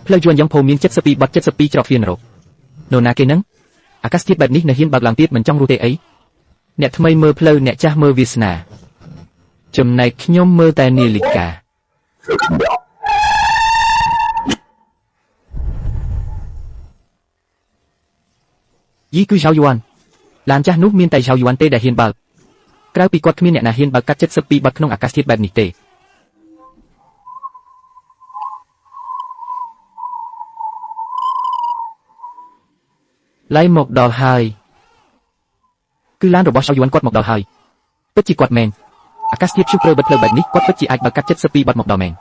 ផ្លូវយួនយ៉ងផូមាន72បត់72ច្រកទ្វារនរកនរណាគេនឹងអាកាសធាតុបែបនេះនៅហ៊ានបើកឡើងទៀតមិនចង់រស់ទេអីអ្នកថ្មីមើលផ្លូវអ្នកចាស់មើលវាសនាចំណែកខ្ញុំមើលតែនាឡិកាយីគឺឆៅយួនឡានចាស់នោះមានតែឆៅយួនទេដែលហ៊ានបើកក្រៅពីគាត់គ្មានអ្នកណាហ៊ានបើកកាត់72បត់ក្នុងអាកាសធាតុបែបនេះទេឡៃមកដល់ហើយគឺឡានរបស់ឆៅយួនគាត់មកដល់ហើយពិតជាគាត់មែនអាកាសធាតុព្យុះព្រើបិទផ្លូវបែបនេះគាត់ពិតជាអាចបើកកាត់72បត់មកដល់មែន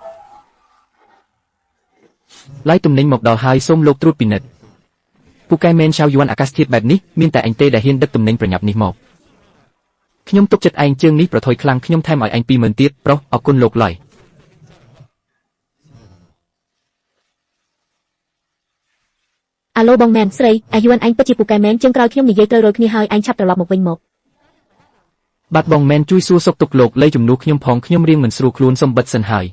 ឡៃទំនិញមកដល់ហើយសូមលោកត្រួតពិនិត្យពូកែមែនឆៅយួនអាកាសធាតុបែបនេះមានតែអញទេដែលហ៊ានដឹកទំនិញប្រញាប់នេះមកខ្ញុំទុកចិត្តឯងជើងនេះប្រថុយខ្លាំងខ្ញុំថែមឲ្យឯង20000ទៀតប្រុសអរគុណលោកឡៃ អាឡូបងមែនស្រីអាយួនឯងពិតជាពូកែមែនជើងក្រោយខ្ញុំនិយាយត្រូវរយគ្នាហើយឯងឆាប់ត្រឡប់មកវិញមក បាទបងមែនជួយសួរសុខទុក្ខលោកលៃជំនួសខ្ញុំផងខ្ញុំរៀងមិនស្រួលខ្លួនសុំបិទសិនហើយ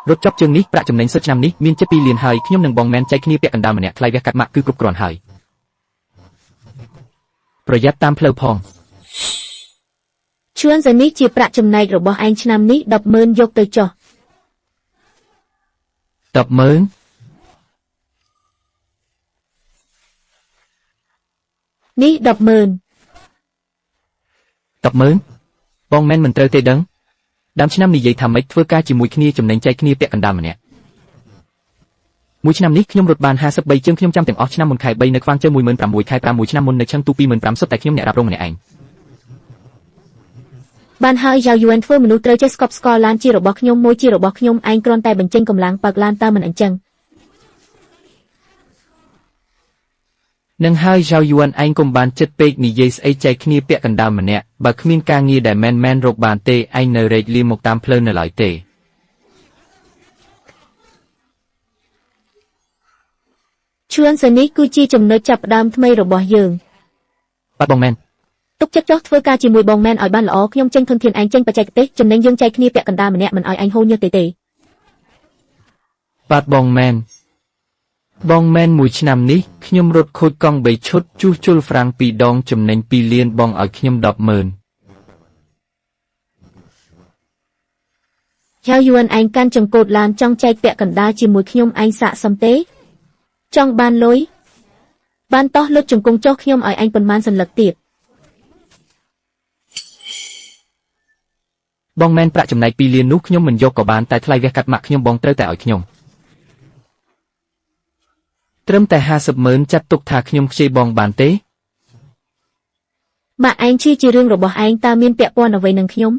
រត់ចប់ជើងនេះប្រាក់ចំណេញសុទ្ធឆ្នាំនេះមានជិត2លានហើយខ្ញុំនិងបងមែនចែកគ្នាពាក់កណ្ដាលម្នាក់ថ្លៃវះកាត់ម៉ាក់គឺគ្រប់គ្រាន់ហើយប្រយ័ត្នតាមផ្លូវផង ឈឿនសនេះជាប្រាក់ចំណែករបស់ឯងឆ្នាំនេះ100000យកទៅចុះ 100000 នេះ100000 100000បងមែនមិនត្រូវទេដឹងដើមឆ្នាំនិយាយថាម៉េចធ្វើការជាមួយគ្នាចំណេញចែកគ្នាពាក់កណ្ដាលម្នាក់មួយឆ្នាំនេះខ្ញុំរត់បាន53ជើងខ្ញុំចាំទាំងអស់ឆ្នាំមុនខែ3នៅខ្វាងជើង16000ខែ5មួយឆ្នាំមុននៅឆឹងទូ25000សុទ្ធតែខ្ញុំអ្នករ៉ាប់រងម្នាក់ឯង បានហើយយ៉ាយួនធ្វើមនុស្សត្រូវចេះស្កប់ស្កល់ឡានជារបស់ខ្ញុំមួយជារបស់ខ្ញុំឯងគ្រាន់តែបញ្ចេញកម្លាំងបើកឡានតើមិនអញ្ចឹង នឹងហើយយ៉ាយួនឯងកុំបានចិត្តពេកនិយាយស្អីចែកគ្នាពាក់កណ្ដាលម្នាក់បើគ្មានការងារដែលមែនមែនរកបានទេឯងនៅរែកលៀមមកតាមផ្លូវនៅឡើយទេ ឈឿនសនេះគឺជាចំណុចចាប់ផ្ដើមថ្មីរបស់យើង បាទបងមែន ទុកចិត្តចុះធ្វើការជាមួយបងមែនឲ្យបានល្អខ្ញុំចេញធនធានឯងចេញបច្ចេកទេសចំណេញយើងចែកគ្នាពាក់កណ្ដាលម្នាក់មិនឲ្យឯងហូរញើសទេទេ បាទបងមែនបងមែនមួយឆ្នាំនេះខ្ញុំរត់ខូចកង់3ឈុតជួសជុលហ្វ្រាំង2ដងចំណេញ2លានបងឲ្យខ្ញុំ100000 យ៉ាយួនឯងកាន់ចង្កូតឡានចង់ចែកពាក់កណ្ដាលជាមួយខ្ញុំឯងសាកសមទេចង់បានលុយបានតោះលុតជង្គង់ចុះខ្ញុំឲ្យឯងប៉ុន្មានសន្លឹកទៀត បងមែនប្រាក់ចំណែក2លាននោះខ្ញុំមិនយកក៏បានតែថ្លៃវះកាត់ម៉ាក់ខ្ញុំបងត្រូវតែឲ្យខ្ញុំត្រឹមតែ500000ចាត់ទុកថាខ្ញុំខ្ចីបងបានទេ ម៉ាក់ឯងឈឺជារឿងរបស់ឯងតើមានពាក់ព័ន្ធអ្វីនឹងខ្ញុំ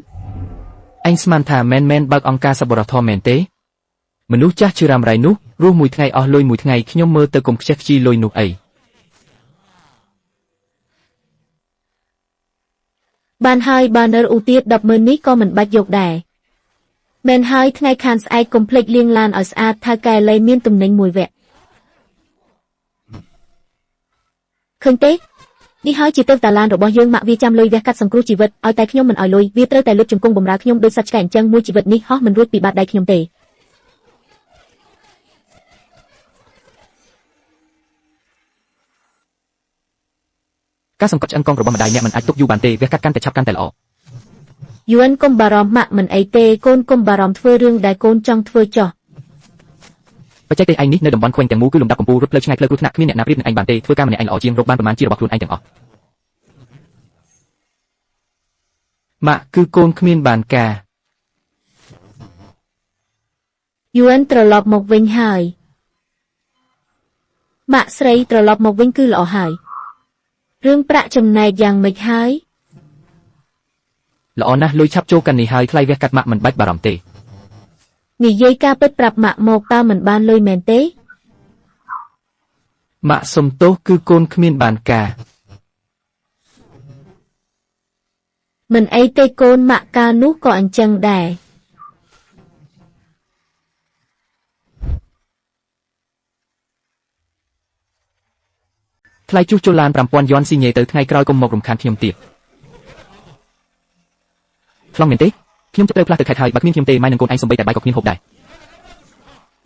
ឯងស្មានថាមែនមែនបើកអង្គការសប្បុរសធម៌មែនទេមនុស្សចាស់ឈឺរ៉ាំរ៉ៃនោះរស់មួយថ្ងៃអស់លុយមួយថ្ងៃខ្ញុំមើលទៅកុំខ្ជិះខ្ជីលុយនោះអី បានហើយបើនៅឧទៀត100000នេះក៏មិនបាច់យកដែរមែនហើយថ្ងៃខានស្អែកកុំភ្លេចលាងឡានឲ្យស្អាតថៅកែលៃមានទំនិញមួយវគ្គឃើញទេនេះហើយជាទេវតាឡានរបស់យើងម៉ាក់វាចាំលុយវះកាត់សង្គ្រោះជីវិតឲ្យតែខ្ញុំមិនឲ្យលុយវាត្រូវតែលុតជង្គង់បំរើខ្ញុំដូចសត្វឆ្កែអញ្ចឹងមួយជីវិតនេះហោះមិនរួចពីបាតដៃខ្ញុំទេ ការសង្កត់ឆ្អឹងកងរបស់ម្ដាយអ្នកមិនអាចទុកយូរបានទេវះកាត់កាន់តែឆាប់កាន់តែល្អ យួនកុំបារម្ភម៉ាក់មិនអីទេកូនកុំបារម្ភធ្វើរឿងដែលកូនចង់ធ្វើចោះ បច្ចេកទេសឯងនេះនៅតំបន់ខ្វែងទាំងមូលគឺលំដាប់កំពូលរត់ផ្លូវឆ្ងាយផ្លូវគ្រោះថ្នាក់គ្មានអ្នកណាប្រៀបនឹងឯងបានទេធ្វើការម្នាក់ឯងល្អជាងរកបានប្រមាណជារបស់ខ្លួនឯងទាំងអស់ម៉ាក់គឺកូនគ្មានបានការ យួនត្រឡប់មកវិញហើយម៉ាក់ស្រីត្រឡប់មកវិញគឺល្អហើយរឿងប្រាក់ចំណែកយ៉ាងម៉េចហើយ ល្អណាស់លុយឆាប់ចូលកាន់នេះហើយថ្លៃវះកាត់ម៉ាក់មិនបាច់បារម្ភទេ និយាយការពិតប្រាប់ម៉ាក់មកតើមិនបានលុយមែនទេ ម៉ាក់សុំទោសគឺកូនគ្មានបានការ មិនអីទេកូនម៉ាក់កាលនោះក៏អញ្ចឹងដែរ ថ្លៃជួសជុលឡាន5000យន់ស៊ីញ៉េទៅថ្ងៃក្រោយកុំមករំខានខ្ញុំទៀតខ្លងមែនទេខ្ញុំត្រូវផ្លាស់ទៅខេត្តហើយបើគ្មានខ្ញុំទេម៉ែនឹងកូនឯងសំបីតែបាយក៏គ្មានហូបដែរ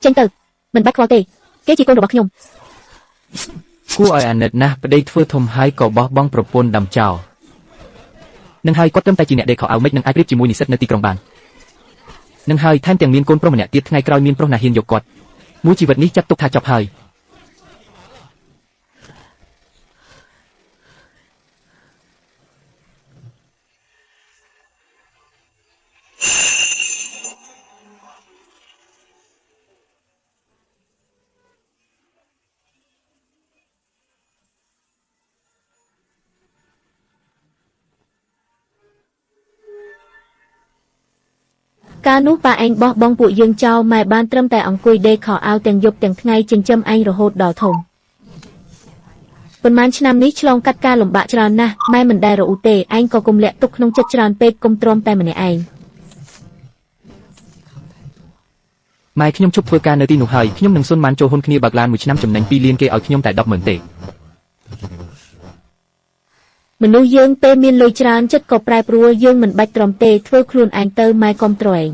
ចេញទៅមិនបាច់ខ្វល់ទេគេជាកូនរបស់ខ្ញុំ គួរឲ្យអាណិតណាស់ប្តីធ្វើធំហើយក៏បោះបង់ប្រពន្ធដាំចោលនឹងហើយគាត់ត្រឹមតែជាអ្នកដេកខោអាវមិននឹងអាចប្រៀបជាមួយនិស្សិតនៅទីក្រុងបាននឹងហើយថែមទាំងមានកូនប្រុសម្នាក់ទៀតថ្ងៃក្រោយមានប្រុសណាហ៊ានយកគាត់មួយជីវិតនេះចាត់ទុកថាចប់ហើយ កាលនោះប៉ាឯងបោះបង់ពួកយើងចោលម៉ែបានត្រឹមតែអង្គុយដេកខោអាវទាំងយប់ទាំងថ្ងៃចិញ្ចឹមឯងរហូតដល់ធំប៉ុន្មានឆ្នាំនេះឆ្លងកាត់ការលំបាកច្រើនណាស់ម៉ែមិនដែលរអ៊ូទេឯងក៏កុំលាក់ទុកក្នុងចិត្តច្រើនពេកកុំទ្រាំតែម្នាក់ឯង ម៉ែខ្ញុំឈប់ធ្វើការនៅទីនោះហើយខ្ញុំនឹងសុនបានចូលហ៊ុនគ្នាបើកឡានមួយឆ្នាំចំណេញ2លានគេឲ្យខ្ញុំតែ100000ទេ មនុស្សយើងពេលមានលុយច្រើនចិត្តក៏ប្រែប្រួលយើងមិនបាច់ទ្រាំទេធ្វើខ្លួនឯងទៅម៉ែកុំទ្រឯង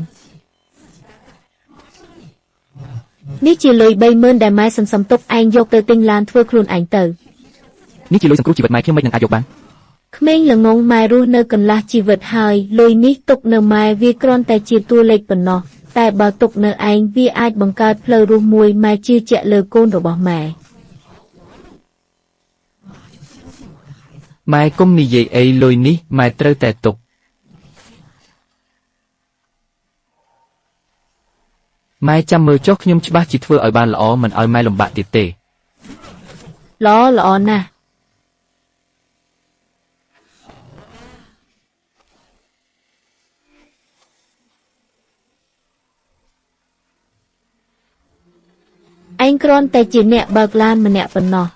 នេះជាលុយ30000ដែលម៉ែសន្សំទុកឯងយកទៅទិញឡានធ្វើខ្លួនឯងទៅ នេះជាលុយសង្គ្រោះជីវិតម៉ែខ្ញុំមិននឹងអាចយកបាន ក្មេងល្ងងម៉ែរស់នៅកន្លះជីវិតហើយលុយនេះទុកនៅម៉ែវាគ្រាន់តែជាតួលេខប៉ុណ្ណោះតែបើទុកនៅឯងវាអាចបង្កើតផ្លូវរស់មួយម៉ែជឿជាក់លើកូនរបស់ម៉ែ ម៉ែគុំនិយាយអីលុយនេះម៉ែត្រូវតែទុកម៉ែចាំមើលចុះខ្ញុំច្បាស់ជាធ្វើឲ្យបានល្អមិនឲ្យម៉ែលំបាកទៀតទេ ល្អល្អណាស់ឯងគ្រាន់តែជាអ្នកបើកឡានម្នាក់ប៉ុណ្ណោះ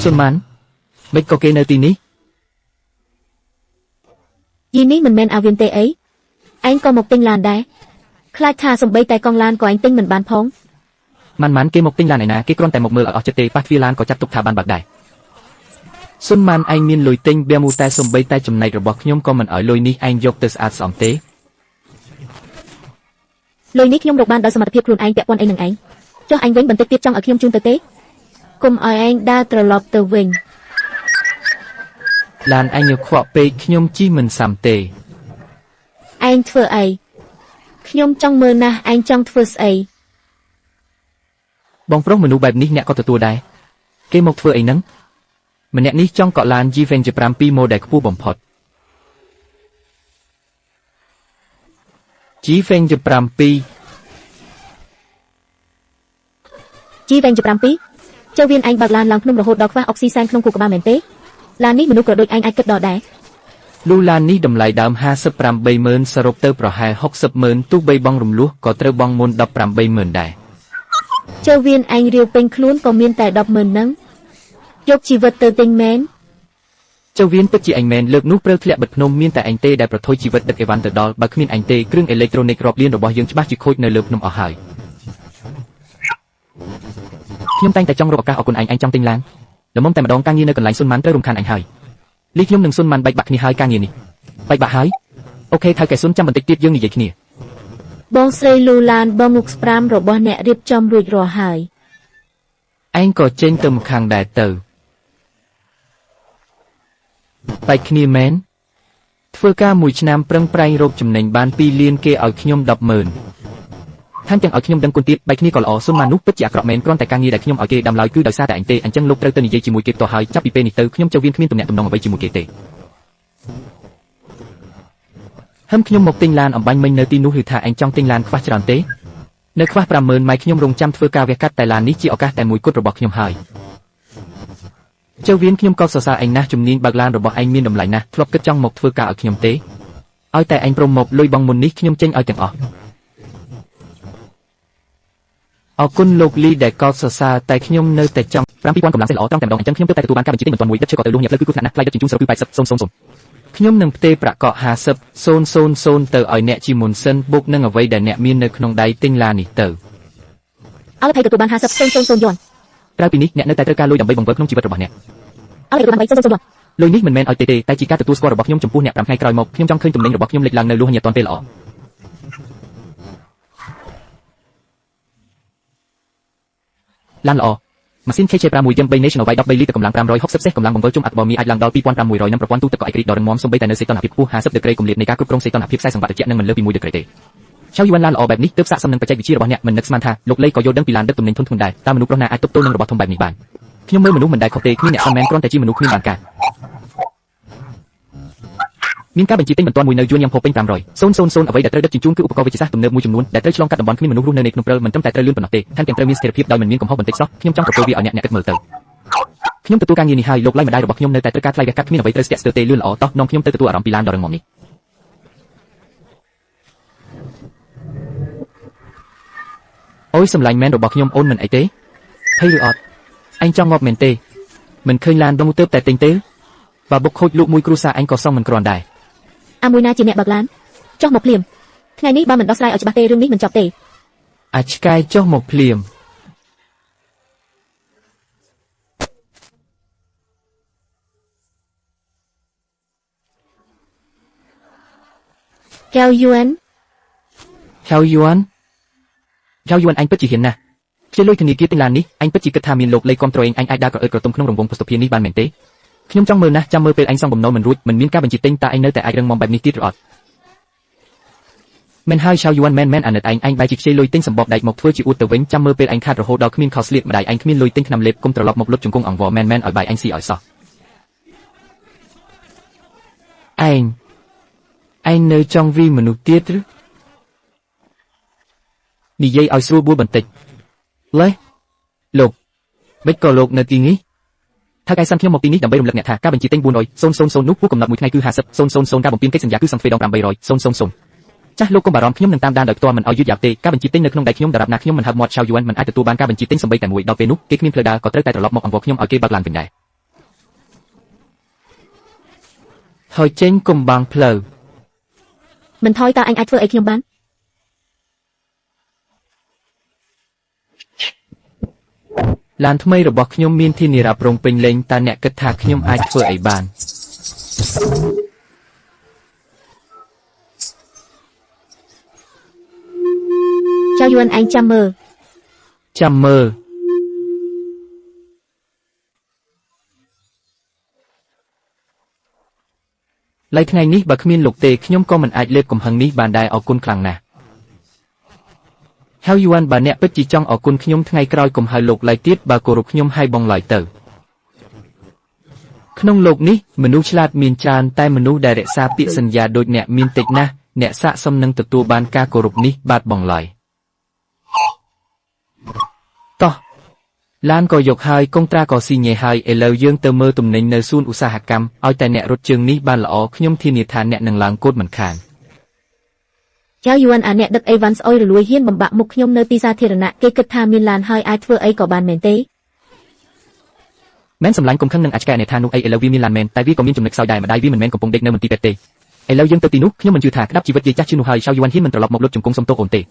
សុនម៉ានមិនក៏គេនៅទីនេះ យីនេះមិនមែនអាវៀនទេអីឯងក៏មកទិញឡានដែរខ្លាចថាសំបីតែកង់ឡានក៏ឯងទិញមិនបានផង ម៉ាន់ម៉ាន់គេមកទិញឡានឯណាគេគ្រាន់តែមកមើលឲ្យអស់ចិត្តទេប៉ះទ្វារឡានក៏ចាត់ទុកថាបានបើកដែរសុនម៉ានឯងមានលុយទិញបៀមូតែសំបីតែចំណែករបស់ខ្ញុំក៏មិនឲ្យលុយនេះឯងយកទៅស្អាតស្អំទេ លុយនេះខ្ញុំរកបានដោយសមត្ថភាពខ្លួនឯងពាក់ព័ន្ធអីនឹងឯងចុះអញវិញបន្តិចទៀតចង់ឲ្យខ្ញុំជូនទៅទេកុំឲ្យឯងដើរត្រឡប់ទៅវិញ ឡានឯងយកខ្វក់ពេកខ្ញុំជិះមិនសាំទេ ឯងធ្វើអីខ្ញុំចង់មើលណាស់ឯងចង់ធ្វើស្អី បងប្រុសមនុស្សបែបនេះអ្នកក៏ទទួលដែរគេមកធ្វើអីហ្នឹងម្នាក់នេះចង់កក់ឡាន G27 ម៉ូដែលខ្ពស់បំផុត G27 G27 ចៅវៀនឯងបើកឡានឡើងភ្នំរហូតដល់ខ្វះអុកស៊ីសែនក្នុងខួរក្បាលមែនទេឡាននេះមនុស្សក៏ដូចឯងអាចគិតដល់ដែរ លូឡាននេះតម្លៃដើម580,000សរុបទៅប្រហែល60,000ទោះបីបងរំលោះក៏ត្រូវបងមុន180,000ដែរ ចៅវៀនឯងរាវពេញខ្លួនក៏មានតែ100000ហ្នឹងយកជីវិតទៅទិញមែន ចៅវៀនពិតជាអញមែនលើកនោះព្រើលធ្លាក់បិទភ្នំមានតែអញទេដែលប្រថុយជីវិតដឹកអីវ៉ាន់ទៅដល់បើគ្មានអញទេគ្រឿងអេឡិចត្រូនិករាប់លានរបស់យើងច្បាស់ជាខូចនៅលើភ្នំអស់ហើយខ្ញុំតែងតែចង់រកឱកាសអរគុណឯងឯងចង់ទិញឡានល្មមតែម្ដងការងារនៅកន្លែងសុនម៉ាន់ត្រូវរំខានអញហើយលីខ្ញុំនឹងសុនម៉ាន់បែកបាក់គ្នាហើយការងារនេះបែកបាក់ហើយអូខេថៅកែសុនចាំបន្តិចទៀតយើងនិយាយគ្នា បងស្រីលូឡានបងមុខស្ប្រាមរបស់អ្នករៀបចំរួចរាល់ហើយ ឯងក៏ចេញទៅម្ខាងដែរទៅបែកគ្នាមែនធ្វើការមួយឆ្នាំប្រឹងប្រែងរកចំណេញបាន2លានគេឲ្យខ្ញុំ100000ថែមទាំងឲ្យខ្ញុំដឹងគុណទៀតបែកគ្នាក៏ល្អសុនម៉ាន់នោះពិតជាអាក្រក់មែនគ្រាន់តែការងារដែលខ្ញុំឲ្យគេដាំឡើយគឺដោយសារតែអញទេអញ្ចឹងលោកត្រូវទៅនិយាយជាមួយគេផ្ទាល់ហើយចាប់ពីពេលនេះទៅខ្ញុំចៅវៀនគ្មានទំនាក់ទំនងអ្វីជាមួយគេទេហឹមខ្ញុំមកទិញឡានអំបញ្ញមិញនៅទីនោះឬថាឯងចង់ទិញឡានខ្វះច្រើនទេនៅខ្វះ50000ម៉ែខ្ញុំរងចាំធ្វើការវះកាត់តែឡាននេះជាឱកាសតែមួយគត់របស់ខ្ញុំហើយចៅវៀនខ្ញុំក៏សរសើរឯងណាស់ជំនាញបើកឡានរបស់ឯងមានតម្លៃណាស់ធ្លាប់គិតចង់មកធ្វើការឲ្យខ្ញុំទេឲ្យតែឯងព្រមមកលុយបងមុននេះខ្ញុំចេញឲ្យទាំងអស់អរគុណលោកលីដែលកោតសរសើរតែខ្ញុំនៅតែចង់5000កម្លាំងសេះល្អត្រង់តែម្ដងអញ្ចឹងខ្ញុំទើបតែទទួលបានការបញ្ជាទិញបន្ទាន់មួយដឹកឈើក៏ទៅលុះញាក់ផ្លូវគឺគ្រោះថ្នាក់ណាស់ថ្លៃដឹកជញ្ជូនសរុបគឺ80,000ខ្ញុំនឹងផ្ទេរប្រាក់កក់50,000ទៅឲ្យអ្នកជាមុនសិនបូកនឹងអ្វីដែលអ្នកមាននៅក្នុងដៃទិញឡាននេះទៅ អលភ័យទទួលបាន50,000យួន ក្រៅពីនេះអ្នកនៅតែត្រូវការលុយដើម្បីបង្វិលក្នុងជីវិតរបស់អ្នក អលភ័យទទួលបាន3,000យួន លុយនេះមិនមែនឲ្យទេទេតែជាការទទួលស្គាល់របស់ខ្ញុំចំពោះអ្នក5ថ្ងៃក្រោយមកខ្ញុំចង់ឃើញទំនិញរបស់ខ្ញុំលេចឡើងនៅលួសញាតន់ពេលល្អឡានល្អម៉ាស៊ីន KJ 6 យឹម3 National Wide 13លីត្រកម្លាំង560សេះកម្លាំងបង្វិលជុំអត្ថបមីអាចឡើងដល់2500និងប្រព័ន្ធទូទឹកកកឯករាជ្យដ៏រឹងមាំសូម្បីតែនៅសីតុណ្ហភាពខ្ពស់50ដឺក្រេគម្លាតនៃការគ្រប់គ្រងសីតុណ្ហភាពខ្សែសង្វាក់ត្រជាក់នឹងមិនលើសពី1ដឺក្រេទេឆៅយួនឡានល្អបែបនេះទើបស័ក្តិសមនឹងបច្ចេកវិទ្យារបស់អ្នកមិននឹកស្មានថាលោកលីក៏យល់ដឹងពីឡានដឹកទំនិញធុនធ្ងន់ដែរតើមនុស្សប្រុសណាអាចទប់ទល់នឹងរបស់ធំបែបនេះបានខ្ញុំមើលមនុស្សមិនដែលខុសទេគ្មានអ្នកសន្មានគ្រាន់តែជាមនុស្សគ្មានបានការមានការបញ្ជាទិញបន្ទាន់មួយនៅយួនយ៉ាងផុសពេញ500 000អ្វីដែលត្រូវដឹកជញ្ជូនគឺឧបករណ៍វិទ្យាសាស្ត្រទំនើបមួយចំនួនដែលត្រូវឆ្លងកាត់តំបន់គ្មានមនុស្សរស់នៅនៃភ្នំព្រិលមិនត្រឹមតែត្រូវលឿនប៉ុណ្ណោះទេថែមទាំងត្រូវមានស្ថិរភាពដោយមិនមានកំហុសបន្តិចសោះខ្ញុំចង់ប្រគល់វាឲ្យអ្នកអ្នកគិតមើលទៅខ្ញុំទទួលការងារនេះហើយលោកឡៃម្ដាយរបស់ខ្ញុំនៅតែត្រូវការថ្លៃវះកាត់គ្មានអ្វីត្រូវស្ទាក់ស្ទើរទេលឿនល្អតោះនាំខ្ញុំទៅទទួលអារម្មណ៍ពីឡានដ៏រឹងមាំនេះអូយសម្លាញ់មែនរបស់ខ្ញុំអូនមិនអីទេភ័យឬអត់អញចង់ងាប់មែនទេមិនឃើញឡានដងទៅតែទិញទេបើបុកខូចលក់មួយគ្រួសារអញក៏សងមិនគ្រាន់ដែរអាមួយណាជាអ្នកបើកឡានចុះមកភ្លាមថ្ងៃនេះបើមិនដោះស្រាយឲ្យច្បាស់ទេរឿងនេះមិនចប់ទេអាចឆ្កែចុះមកភ្លាមកែវយួនកែវយួនកែវយួនអញពិតជាហ៊ានណាស់ខ្ជិលលុយធនាគារទិញឡាននេះអញពិតជាគិតថាមានលោកលៃគាំទ្រឯងអញអាចដើរក្រអឺតក្រទុំក្នុងរង្វង់ភស្តុភារនេះបានមែនទេខ្ញុំចង់មើលណាស់ចាំមើលពេលអញសងបំណុលមិនរួចមិនមានការបញ្ជាទិញតើអញនៅតែអាចរឹងមាំបែបនេះទៀតឬអត់មិនហើយឆៅយួនមែនមែនអាណិតឯងអញបែរជាខ្ជិលលុយទិញសម្បកដែកមកធ្វើជាអួតទៅវិញចាំមើលពេលអញខាតរហូតដល់គ្មានខោស្លៀកម្ដាយអញគ្មានលុយទិញថ្នាំលេបគុំត្រឡប់មកលុតជង្គង់អង្វរមែនមែនឲ្យបាយអញស៊ីឲ្យសោះឯងឯងនៅចង់វីមនុស្សទៀតឬនិយាយឲ្យស្រួលបួលបន្តិចលេះលោកមិនក៏លោកនៅទីនេះថៅកែសិនខ្ញុំមកទីនេះដើម្បីរំលឹកអ្នកថាការបញ្ជាទិញ400 000នោះពួកកំណត់មួយថ្ងៃគឺ50 000ការបំពេញកិច្ចសន្យាគឺសង្ឃទ្វេដង800 000ចាស់លោកកុំបារម្ភខ្ញុំនឹងតាមដានដោយផ្ទាល់មិនឲ្យយឺតយ៉ាវទេការបញ្ជាទិញនៅក្នុងដៃខ្ញុំដរាបណាខ្ញុំមិនហើបមាត់ឆៅយួនមិនអាចទទួលបានការបញ្ជាទិញសំបីតែមួយដល់ពេលនោះគេគ្មានផ្លូវដើរក៏ត្រូវតែត្រឡប់មកអង្វរខ្ញុំឲ្យគេបើកឡានវិញដែរហើយចេញកុំបាំងផ្លូវមិនថយតើអញអាចធ្វើអីខ្ញុំបានឡានថ្មីរបស់ខ្ញុំមានធានារ៉ាប់រងពេញលេញតើអ្នកគិតថាខ្ញុំអាចធ្វើអីបានចៅយួនឯងចាំមើលចាំមើលឡៃថ្ងៃនេះបើគ្មានលោកទេខ្ញុំក៏មិនអាចលេបកំហឹងនេះបានដែរអរគុណខ្លាំងណាស់ហៅយួនបើអ្នកពិតជាចង់អរគុណខ្ញុំថ្ងៃក្រោយកុំហៅលោកឡៃទៀតបើគោរពខ្ញុំឲ្យបងឡៃទៅក្នុងលោកនេះមនុស្សឆ្លាតមានច្រើនតែមនុស្សដែលរក្សាពាក្យសន្យាដូចអ្នកមានតិចណាស់អ្នកស័ក្តិសមនឹងទទួលបានការគោរពនេះបាទបងឡៃតោះឡានក៏យកហើយកុងត្រាក៏ស៊ីញ៉េហើយឥឡូវយើងទៅមើលទំនិញនៅសួនឧស្សាហកម្មឲ្យតែអ្នករត់ជើងនេះបានល្អខ្ញុំធានាថាអ្នកនឹងឡើងកូដមិនខានចៅយួនអាអ្នកដឹកអីវ៉ាន់ស្អុយរលួយហ៊ានបំបាក់មុខខ្ញុំនៅទីសាធារណៈគេគិតថាមានឡានហើយអាចធ្វើអីក៏បានមែនទេមែនសម្លាញ់គុំខឹងនឹងអាចឆ្កែអ្នកថានោះអីឥឡូវវាមានឡានមែនតែវាក៏មានចំណុចខ្សោយដែរម្ដាយវាមិនមែនកំពុងដេកនៅមន្ទីរពេទ្យទេឥឡូវយើងទៅទីនោះខ្ញុំមិនជឿថាក្តាប់ជីវិតយាយចាស់ឈឺនោះហើយឆៅយួនហ៊ានមិនត្រឡប់មកលុតជង្គង់សុំទោសអូនទេ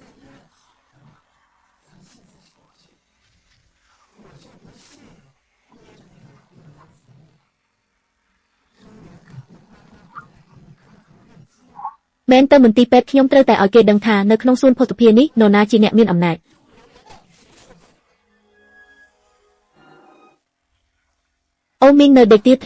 មែនទៅមន្ទីរពេទ្យខ្ញុំត្រូវតែឲ្យគេដឹងថានៅក្នុងសួនភស្តុភារនេះនរណាជាអ្នកមានអំណាចអូមីងនៅដេកទៀត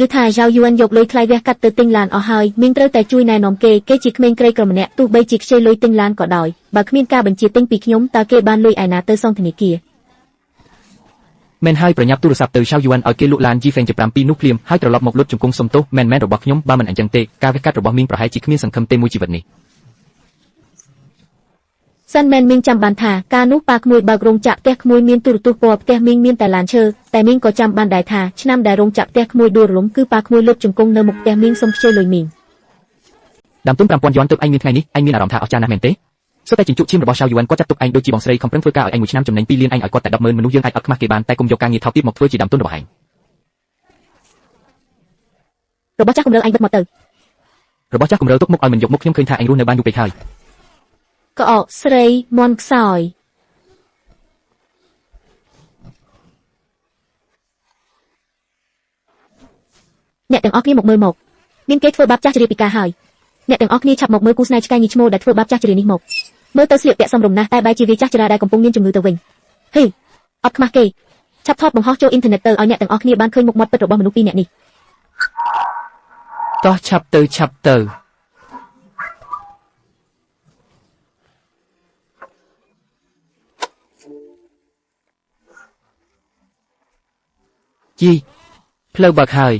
ឬថាចៅយួនយកលុយថ្លៃវះកាត់ទៅទិញឡានអស់ហើយមីងត្រូវតែជួយណែនាំគេគេជាក្មេងក្រីក្រម្នាក់ទោះបីជាខ្ចីលុយទិញឡានក៏ដោយបើគ្មានការបញ្ជាទិញពីខ្ញុំតើគេបានលុយឯណាទៅសងធនាគារមែនហើយប្រញាប់ទូរស័ព្ទទៅឆៅយួនឲ្យគេលក់ឡាន G-Feng 7នោះភ្លាមហើយត្រឡប់មកលុតជង្គង់សុំទោសមែនមែនរបស់ខ្ញុំបើមិនអញ្ចឹងទេការវះកាត់របស់មីងប្រហែលជាគ្មានសង្ឃឹមទេមួយជីវិតនេះសិនមែនមីងចាំបានថាកាលនោះប៉ាក្មួយបើករោងចក្រផ្ទះក្មួយមានទូរទស្សន៍ពណ៌ផ្ទះមីងមានតែឡានឈើតែមីងក៏ចាំបានដែរថាឆ្នាំដែលរោងចក្រផ្ទះក្មួយដួលរលំគឺប៉ាក្មួយលុតជង្គង់នៅមុខផ្ទះមីងសុំខ្ចីលុយមីងដើមទុន5000យួនទើបឯងមានថ្ងៃនេះឯងមានអារម្មណ៍ថាអស្ចារ្យណាស់មែនទេសុទ្ធតែជញ្ជក់ឈាមរបស់ឆៅយួនគាត់ចាត់ទុកឯងដូចជាបងស្រីខំប្រឹងធ្វើការឲ្យឯងមួយឆ្នាំចំណេញ2លានឯងឲ្យគាត់តែ100,000មនុស្សយើងអាចអត់ខ្មាស់គេបានតែគុំយកការងារថោកទាបមកធ្វើជាដើមទុនរបស់ឯងរបស់ចាស់គម្រើឯងបិទមកទៅរបស់ចាស់គម្រើទុកមុខឲ្យមិនយកមុខខ្ញុំឃើញថាឯងរស់នៅបានយូរពេកហើយ ក្អកស្រីមន់ខ្សោយ អ្នកទាំងអស់គ្នាមកមើលមកមានគេធ្វើបាបចាស់ជរាពិការហើយអ្នកទាំងអស់គ្នាឆាប់មកមើលគូស្នេហ៍ឆ្កែញីឈ្មោលដែលធ្វើបាបចាស់ជរានេះមកមើលទៅស្លៀកពាក់សមរម្យណាស់តែបែរជាវាចាស់ជរាដែលកំពុងមានជំងឺទៅវិញហេអត់ខ្មាស់គេឆាប់ថតបង្ហោះចូលអ៊ីនធឺណិតទៅឲ្យអ្នកទាំងអស់គ្នាបានឃើញមុខមាត់ពិតរបស់មនុស្សពីរនាក់នេះ តោះឆាប់ទៅឆាប់ទៅជីផ្លូវបើកហើយ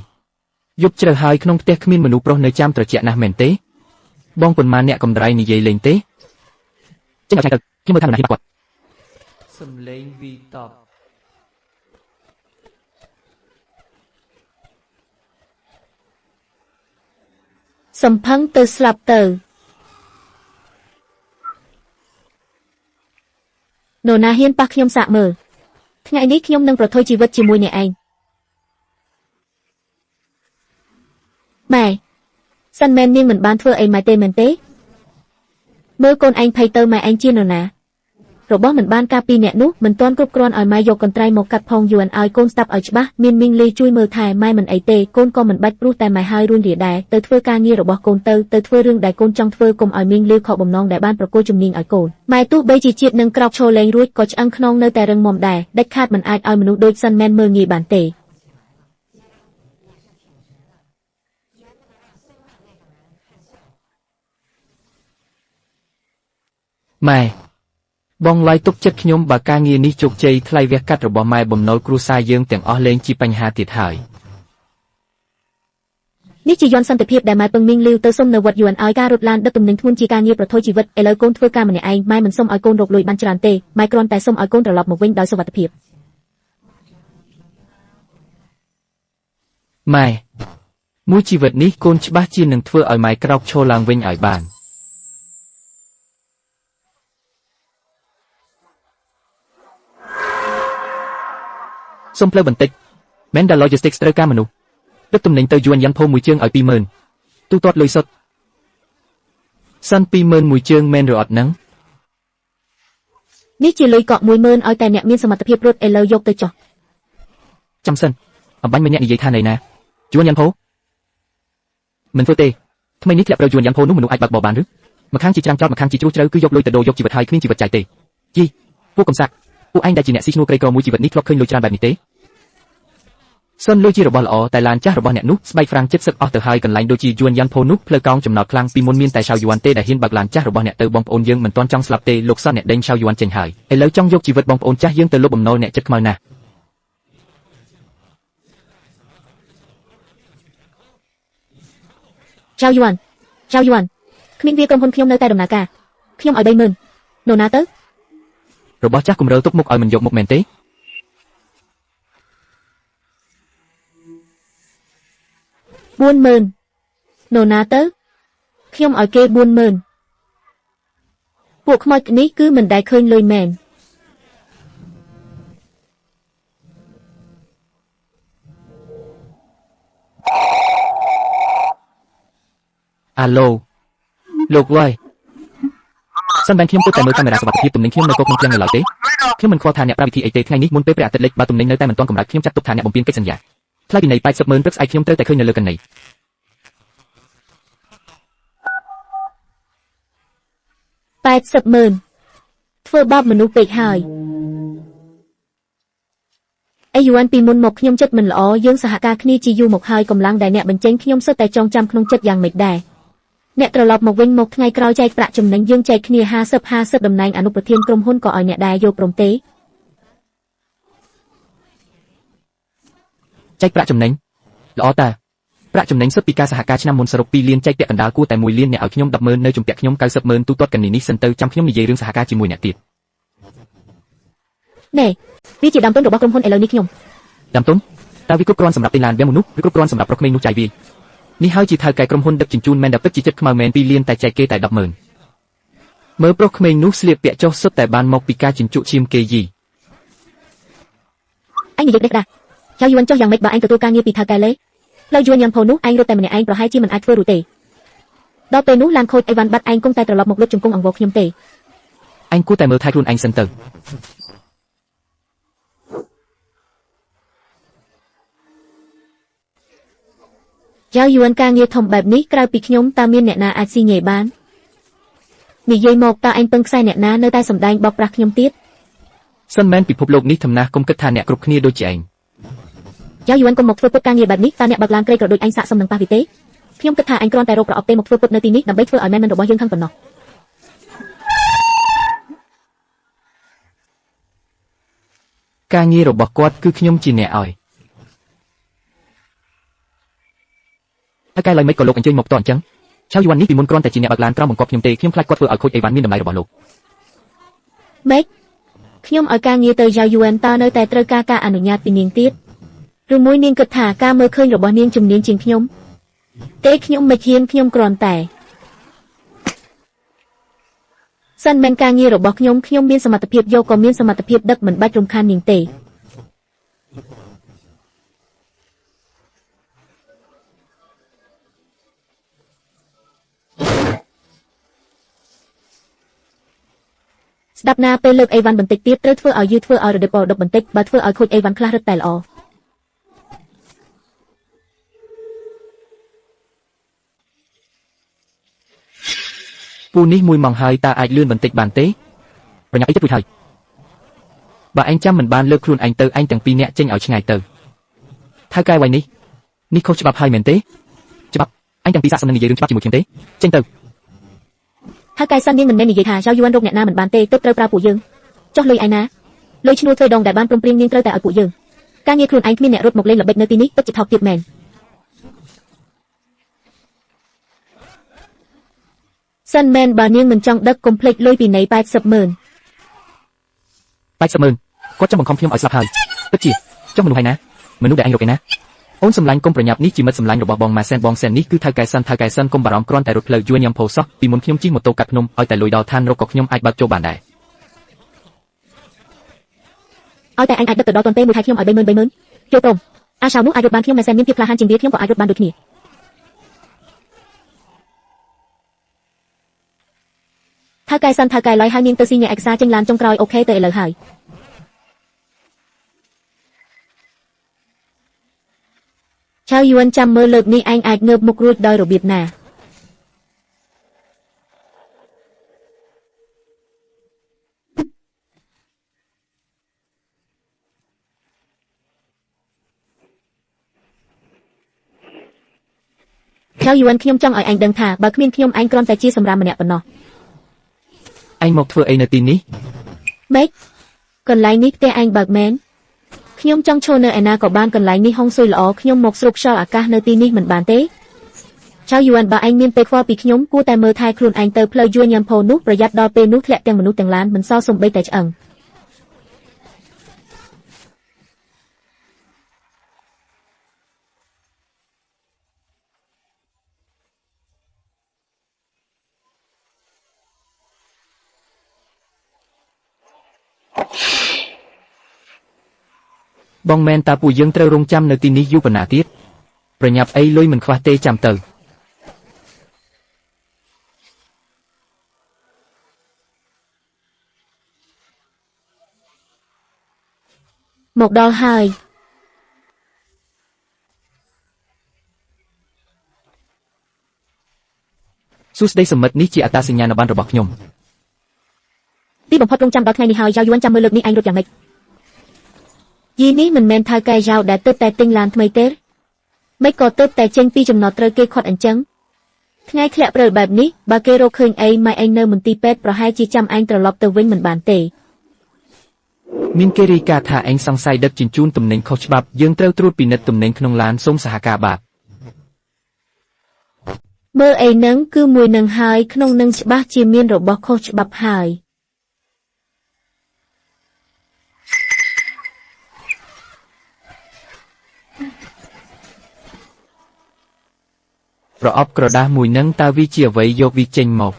យប់ជ្រៅហើយក្នុងផ្ទះគ្មានមនុស្សប្រុសនៅចាំត្រជាក់ណាស់មែនទេបងប៉ុន្មានអ្នកកំដរៃនិយាយលេងទេចេញឲ្យឆ្ងាយទៅខ្ញុំមើលថានរណាហ៊ានបាក់គាត់សំលេងវីតប សំផឹងទៅស្លាប់ទៅនរណាហ៊ានប៉ះខ្ញុំសាកមើលថ្ងៃនេះខ្ញុំនឹងប្រថុយជីវិតជាមួយអ្នកឯងម៉ែសិនមែននាងមិនបានធ្វើអីម៉ែទេមែនទេមើលកូនឯងភ័យទៅម៉ែឯងជានរណារបស់មិនបានការពីអ្នកនោះមិនទាន់គ្រប់គ្រាន់ឲ្យម៉ែយកកន្ត្រៃមកកាត់ផងយួនឲ្យកូនស្ដាប់ឲ្យច្បាស់មានមីងលីជួយមើលថែម៉ែមិនអីទេកូនក៏មិនបាច់ព្រោះតែម៉ែហើយរួញរាដែរទៅធ្វើការងាររបស់កូនទៅទៅធ្វើរឿងដែលកូនចង់ធ្វើកុំឲ្យមីងលីខកបំណងដែលបានប្រគល់ជំនាញឲ្យកូនម៉ែទោះបីជាជាតិនឹងក្រោកឈរលែងរួចក៏ឆ្អឹងខ្នងនៅតែរឹងមាំដែរដាច់ខាតមិនអាចឲ្យមនុស្សដូចសិនមែនមើលងាយបានទេ ម៉ែបងឡាយទុកចិត្តខ្ញុំបើការងារនេះជោគជ័យថ្លៃវះកាត់របស់ម៉ែបំណុលគ្រួសារយើងទាំងអស់លែងជាបញ្ហាទៀតហើយ នេះជាយន្តសន្តិភាពដែលម៉ែពឹងមីងលីវទៅសុំនៅវត្តយួនឲ្យការរត់ឡានដឹកទំនិញធ្ងន់ជាការងារប្រថុយជីវិតឥឡូវកូនធ្វើការម្នាក់ឯងម៉ែមិនសុំឲ្យកូនរកលុយបានច្រើនទេម៉ែគ្រាន់តែសុំឲ្យកូនត្រឡប់មកវិញដោយសុវត្ថិភាព ម៉ែមួយជីវិតនេះកូនច្បាស់ជានឹងធ្វើឲ្យម៉ែក្រោកឈរឡើងវិញឲ្យបានសុំផ្លូវបន្តិច Menda Logistics ត្រូវការមនុស្សដឹកទំនិញទៅយួនយ៉ាន់ផូមួយជើងឲ្យ20000ទូទាត់លុយសុទ្ធសិន20000មួយជើងមែនឬអត់ហ្នឹង នេះជាលុយកក់10000ឲ្យតែអ្នកមានសមត្ថភាពរត់ឥឡូវយកទៅចុះ ចាំសិនអំបញ្ញម្នាក់និយាយថាណៃណាយួនយ៉ាន់ផូមិនធ្វើទេថ្មីនេះធ្លាក់ត្រូវយួនយ៉ាន់ផូនោះមនុស្សអាចបើកបរបានឬម្ខាងជាច្រាំងចោតម្ខាងជាជ្រុះជ្រៅគឺយកលុយទៅដូរយកជីវិតហើយគ្មានជីវិតចាយទេជីពួកកំសាក់ពួកឯងដែលជាអ្នកស៊ីឈ្នួលក្រីក្រមួយជីវិតនេះធ្លាប់ឃើញលុយច្រើនបែបនេះទេសិនលុយជារបស់ល្អតែឡានចាស់របស់អ្នកនោះស្បែកហ្វ្រាំងចិត្តសឹកអស់ទៅហើយកន្លែងដូចជាយួនយ៉ាន់ផូនោះផ្លូវកោងចំណោតខ្លាំងពីមុនមានតែឆៅយួនទេដែលហ៊ានបើកឡានចាស់របស់អ្នកទៅបងប្អូនយើងមិនទាន់ចង់ស្លាប់ទេលោកសនអ្នកដេញឆៅយួនចេញហើយឥឡូវចង់យកជីវិតបងប្អូនចាស់យើងទៅលុបបំណុលអ្នកចិត្តខ្មៅណាស់ ចៅយួនចៅយួនគ្មានវាក្រុមហ៊ុនខ្ញុំនៅតែដំណើរការខ្ញុំឲ្យ30000នរណាទៅ របស់ចាស់គម្រើទុកមុខឲ្យមិនយកមុខមែនទេ 40000នរណាទៅខ្ញុំឲ្យគេ40000ពួកខ្មោចនេះគឺមិនដែលឃើញលុយមែន អាឡូលោកវ៉ៃសិនបានខ្ញុំពុតតែមើលកាមេរ៉ាសុវត្ថិភាពទំនិញខ្ញុំនៅកក្នុងឃ្លាំងនៅឡើយទេខ្ញុំមិនខ្វល់ថាអ្នកប្រើវិធីអីទេថ្ងៃនេះមុនពេលព្រះអាទិត្យលិចបើទំនិញនៅតែមិនទាន់កម្រៃខ្ញុំចាត់ទុកថាអ្នកបំពេញកិច្ចសន្យាថ្លៃពិន័យ80ម៉ឺនព្រឹកស្អែកខ្ញុំត្រូវតែឃើញនៅលើកណី 80ម៉ឺនធ្វើបាបមនុស្សពេកហើយអីយួនពីមុនមកខ្ញុំចិត្តមិនល្អយើងសហការគ្នាជាយូរមកហើយកម្លាំងដែលអ្នកបញ្ចេញខ្ញុំសុទ្ធតែចងចាំក្នុងចិត្តយ៉ាងម៉េចដែរអ្នកត្រឡប់មកវិញមកថ្ងៃក្រោយចែកប្រាក់ចំណេញយើងចែកគ្នា50 50តំណែងអនុប្រធានក្រុមហ៊ុនក៏ឲ្យអ្នកដែរយកព្រមទេ ចែកប្រាក់ចំណេញល្អតាប្រាក់ចំណេញសុទ្ធពីការសហការឆ្នាំមុនសរុប2លានចែកពាក់កណ្ដាលគួរតែ1លានអ្នកឲ្យខ្ញុំ10ម៉ឺននៅជំពាក់ខ្ញុំ90ម៉ឺនទូទាត់កណីនេះសិនទៅចាំខ្ញុំនិយាយរឿងសហការជាមួយអ្នកទៀត ណែវាជាដើមទុនរបស់ក្រុមហ៊ុនឥឡូវនេះខ្ញុំ ដើមទុនតើវាគ្រប់គ្រាន់សម្រាប់ទិញឡានវាមនុស្សឬគ្រប់គ្រាន់សម្រាប់ប្រុសក្មេងនោះចាយវានេះហើយជាថៅកែក្រុមហ៊ុនដឹកជញ្ជូនមែនដែលពិតជាចិត្តខ្មៅមែន2លានតែចែកគេតែ10ម៉ឺនមើលប្រុសក្មេងនោះស្លៀកពាក់ចុះសុទ្ធតែបានមកពីការជញ្ជក់ឈាមគេយី ឯងនិយាយដេកដាចៅយួនចុះយ៉ាងម៉េចបើឯងទទួលការងារពីថៅកែលេផ្លូវយួនយ៉ាងផូនោះឯងរត់តែម្នាក់ឯងប្រហែលជាមិនអាចធ្វើរួចទេដល់ពេលនោះឡានខូចអីវ៉ាន់បាត់ឯងគង់តែត្រឡប់មកលុបជង្គង់អង្វរខ្ញុំទេ អញគួរតែមើលថែខ្លួនឯងសិនទៅ យ៉ាវយួនការងារធំបែបនេះក្រៅពីខ្ញុំតើមានអ្នកណាអាចស៊ីញ៉េបាននិយាយមកតើឯងពឹងខ្សែអ្នកណានៅតែសម្ដែងបោកប្រាស់ខ្ញុំទៀត សិនមែនពិភពលោកនេះធំណាស់កុំគិតថាអ្នកគ្រប់គ្នាដូចជាឯង យ៉ាវយួនកុំមកធ្វើពុតការងារបែបនេះតើអ្នកបើកឡានក្រីក្រដូចឯងសាកសមនឹងប៉ះវាទេខ្ញុំគិតថាឯងគ្រាន់តែរកប្រអប់ទេមកធ្វើពុតនៅទីនេះដើម្បីធ្វើឲ្យមែនមិនរបស់យើងខឹងប៉ុណ្ណោះ ការងាររបស់គាត់គឺខ្ញុំជាអ្នកឲ្យហើយកែឡើយមិនក៏លោកអញ្ជើញមកផ្ទាល់អញ្ចឹងឆៅយួននេះពីមុនគ្រាន់តែជាអ្នកបើកឡានក្រោមបង្គាប់ខ្ញុំទេខ្ញុំខ្លាចគាត់ធ្វើឲ្យខូចអីវ៉ាន់មានតម្លៃរបស់លោក ម៉េចខ្ញុំឲ្យការងារទៅយ៉ាវយួនតើនៅតែត្រូវការការអនុញ្ញាតពីនាងទៀតឬមួយនាងគិតថាការមើលឃើញរបស់នាងជំនាញជាងខ្ញុំទេខ្ញុំមិនហ៊ានខ្ញុំគ្រាន់តែសិនមិនការងាររបស់ខ្ញុំខ្ញុំមានសមត្ថភាពយកក៏មានសមត្ថភាពដឹកមិនបាច់រំខាននាងទេស្ដាប់ណាពេលលើកអីវ៉ាន់បន្តិចទៀតត្រូវធ្វើឲ្យយឺតធ្វើឲ្យរដឹករដុបបន្តិចបើធ្វើឲ្យខូចអីវ៉ាន់ខ្លះរឹតតែល្អ ពូនេះមួយម៉ោងហើយតើអាចលឿនបន្តិចបានទេប្រញាប់អីទៅរួចហើយបើឯងចាំមិនបានលើកខ្លួនឯងទៅឯងទាំងពីរនាក់ចេញឲ្យឆ្ងាយទៅថៅកែវ៉ៃនេះនេះខុសច្បាប់ហើយមែនទេច្បាប់ឯងទាំងពីរសាកសមនឹងនិយាយរឿងច្បាប់ជាមួយខ្ញុំទេចេញទៅ ថៅកែសិននាងមិនមែននិយាយថាចៅយួនរកអ្នកណាមិនបានទេទើបត្រូវប្រើពួកយើងចុះលុយឯណាលុយឈ្នួលធ្វើដងដែលបានព្រមព្រៀងនាងត្រូវតែឲ្យពួកយើងការងារខ្លួនឯងគ្មានអ្នករត់មកលេងល្បិចនៅទីនេះពិតជាថោកទាបមែនសិនមែនបើនាងមិនចង់ដឹកកុំភ្លេចលុយពីនៃ80ម៉ឺន 80ម៉ឺនគាត់ចង់បង្ខំខ្ញុំឲ្យស្លាប់ហើយពិតជាចុះមនុស្សហើយណាមនុស្សដែលឯងរកឯណាអូនសម្លាញ់កុំប្រញាប់នេះជាមិត្តសម្លាញ់របស់បងម៉ាសែនបងសែននេះគឺថៅកែសិនថៅកែសិនកុំបារម្ភគ្រាន់តែរត់ផ្លូវយួនញ៉ាំផោសោះពីមុនខ្ញុំជិះម៉ូតូកាត់ភ្នំឲ្យតែលុយដល់ឋានរកក៏ខ្ញុំអាចបើកចូលបានដែរ ឲ្យតែអញអាចដឹកទៅដល់ទាន់ពេលមួយខែខ្ញុំឲ្យ30000 30000ចូលព្រមអាឆៅនោះអាចរត់បានខ្ញុំម៉ាសែនមានភាពក្លាហានជាងវាខ្ញុំក៏អាចរត់បានដូចគ្នាថៅកែសិនថៅកែឡយហើយនាងទៅស៊ីញ៉ែឯកសារចេញឡានចុងក្រោយអូខេទៅឥឡូវហើយឆៅយួនចាំមើលលើកនេះឯងអាចងើបមុខរួចដោយរបៀបណាឆៅយួនខ្ញុំចង់ឲ្យឯងដឹងថាបើគ្មានខ្ញុំឯងគ្រាន់តែជាសម្រាមម្នាក់ប៉ុណ្ណោះ ឯងមកធ្វើអីនៅទីនេះ ម៉េចកន្លែងនេះផ្ទះឯងបើកមែនខ្ញុំចង់ឈរនៅឯណាក៏បានកន្លែងនេះហុងស៊ុយល្អខ្ញុំមកស្រូបខ្យល់អាកាសនៅទីនេះមិនបានទេឆៅយួនបើឯងមានពេលខ្វល់ពីខ្ញុំគួរតែមើលថែខ្លួនឯងទៅផ្លូវយួនញ៉ាំផូនោះប្រយ័ត្នដល់ពេលនោះធ្លាក់ទាំងមនុស្សទាំងឡានមិនសល់សំបីតែឆ្អឹង បងមែនតើពួកយើងត្រូវរងចាំនៅទីនេះយូរប៉ុណ្ណាទៀតប្រញាប់អីលុយមិនខ្វះទេចាំទៅ មកដល់ហើយ សួស្តីសមិទ្ធនេះជាអត្តសញ្ញាណប័ណ្ណរបស់ខ្ញុំ ទីបំផុតរងចាំដល់ថ្ងៃនេះហើយយ៉ាវយួនចាំមើលលើកនេះឯងរត់យ៉ាងម៉េចយីនេះមិនមែនថៅកែយ៉ាវដែលទើបតែទិញឡានថ្មីទេមិនក៏ទើបតែចេញពីចំណតត្រូវគេខាត់អញ្ចឹងថ្ងៃធ្លាក់ព្រិលបែបនេះបើគេរកឃើញអីម៉ែឯងនៅមន្ទីរពេទ្យប្រហែលជាចាំឯងត្រឡប់ទៅវិញមិនបានទេ មានគេរាយការណ៍ថាឯងសង្ស័យដឹកជញ្ជូនទំនិញខុសច្បាប់យើងត្រូវត្រួតពិនិត្យទំនិញក្នុងឡានសូមសហការបាទ មើលអីនឹងគឺមួយនឹងហើយក្នុងនឹងច្បាស់ជាមានរបស់ខុសច្បាប់ហើយ ប្រអប់ក្រដាសមួយនឹងតើវាជាអ្វីយកវាចេញមក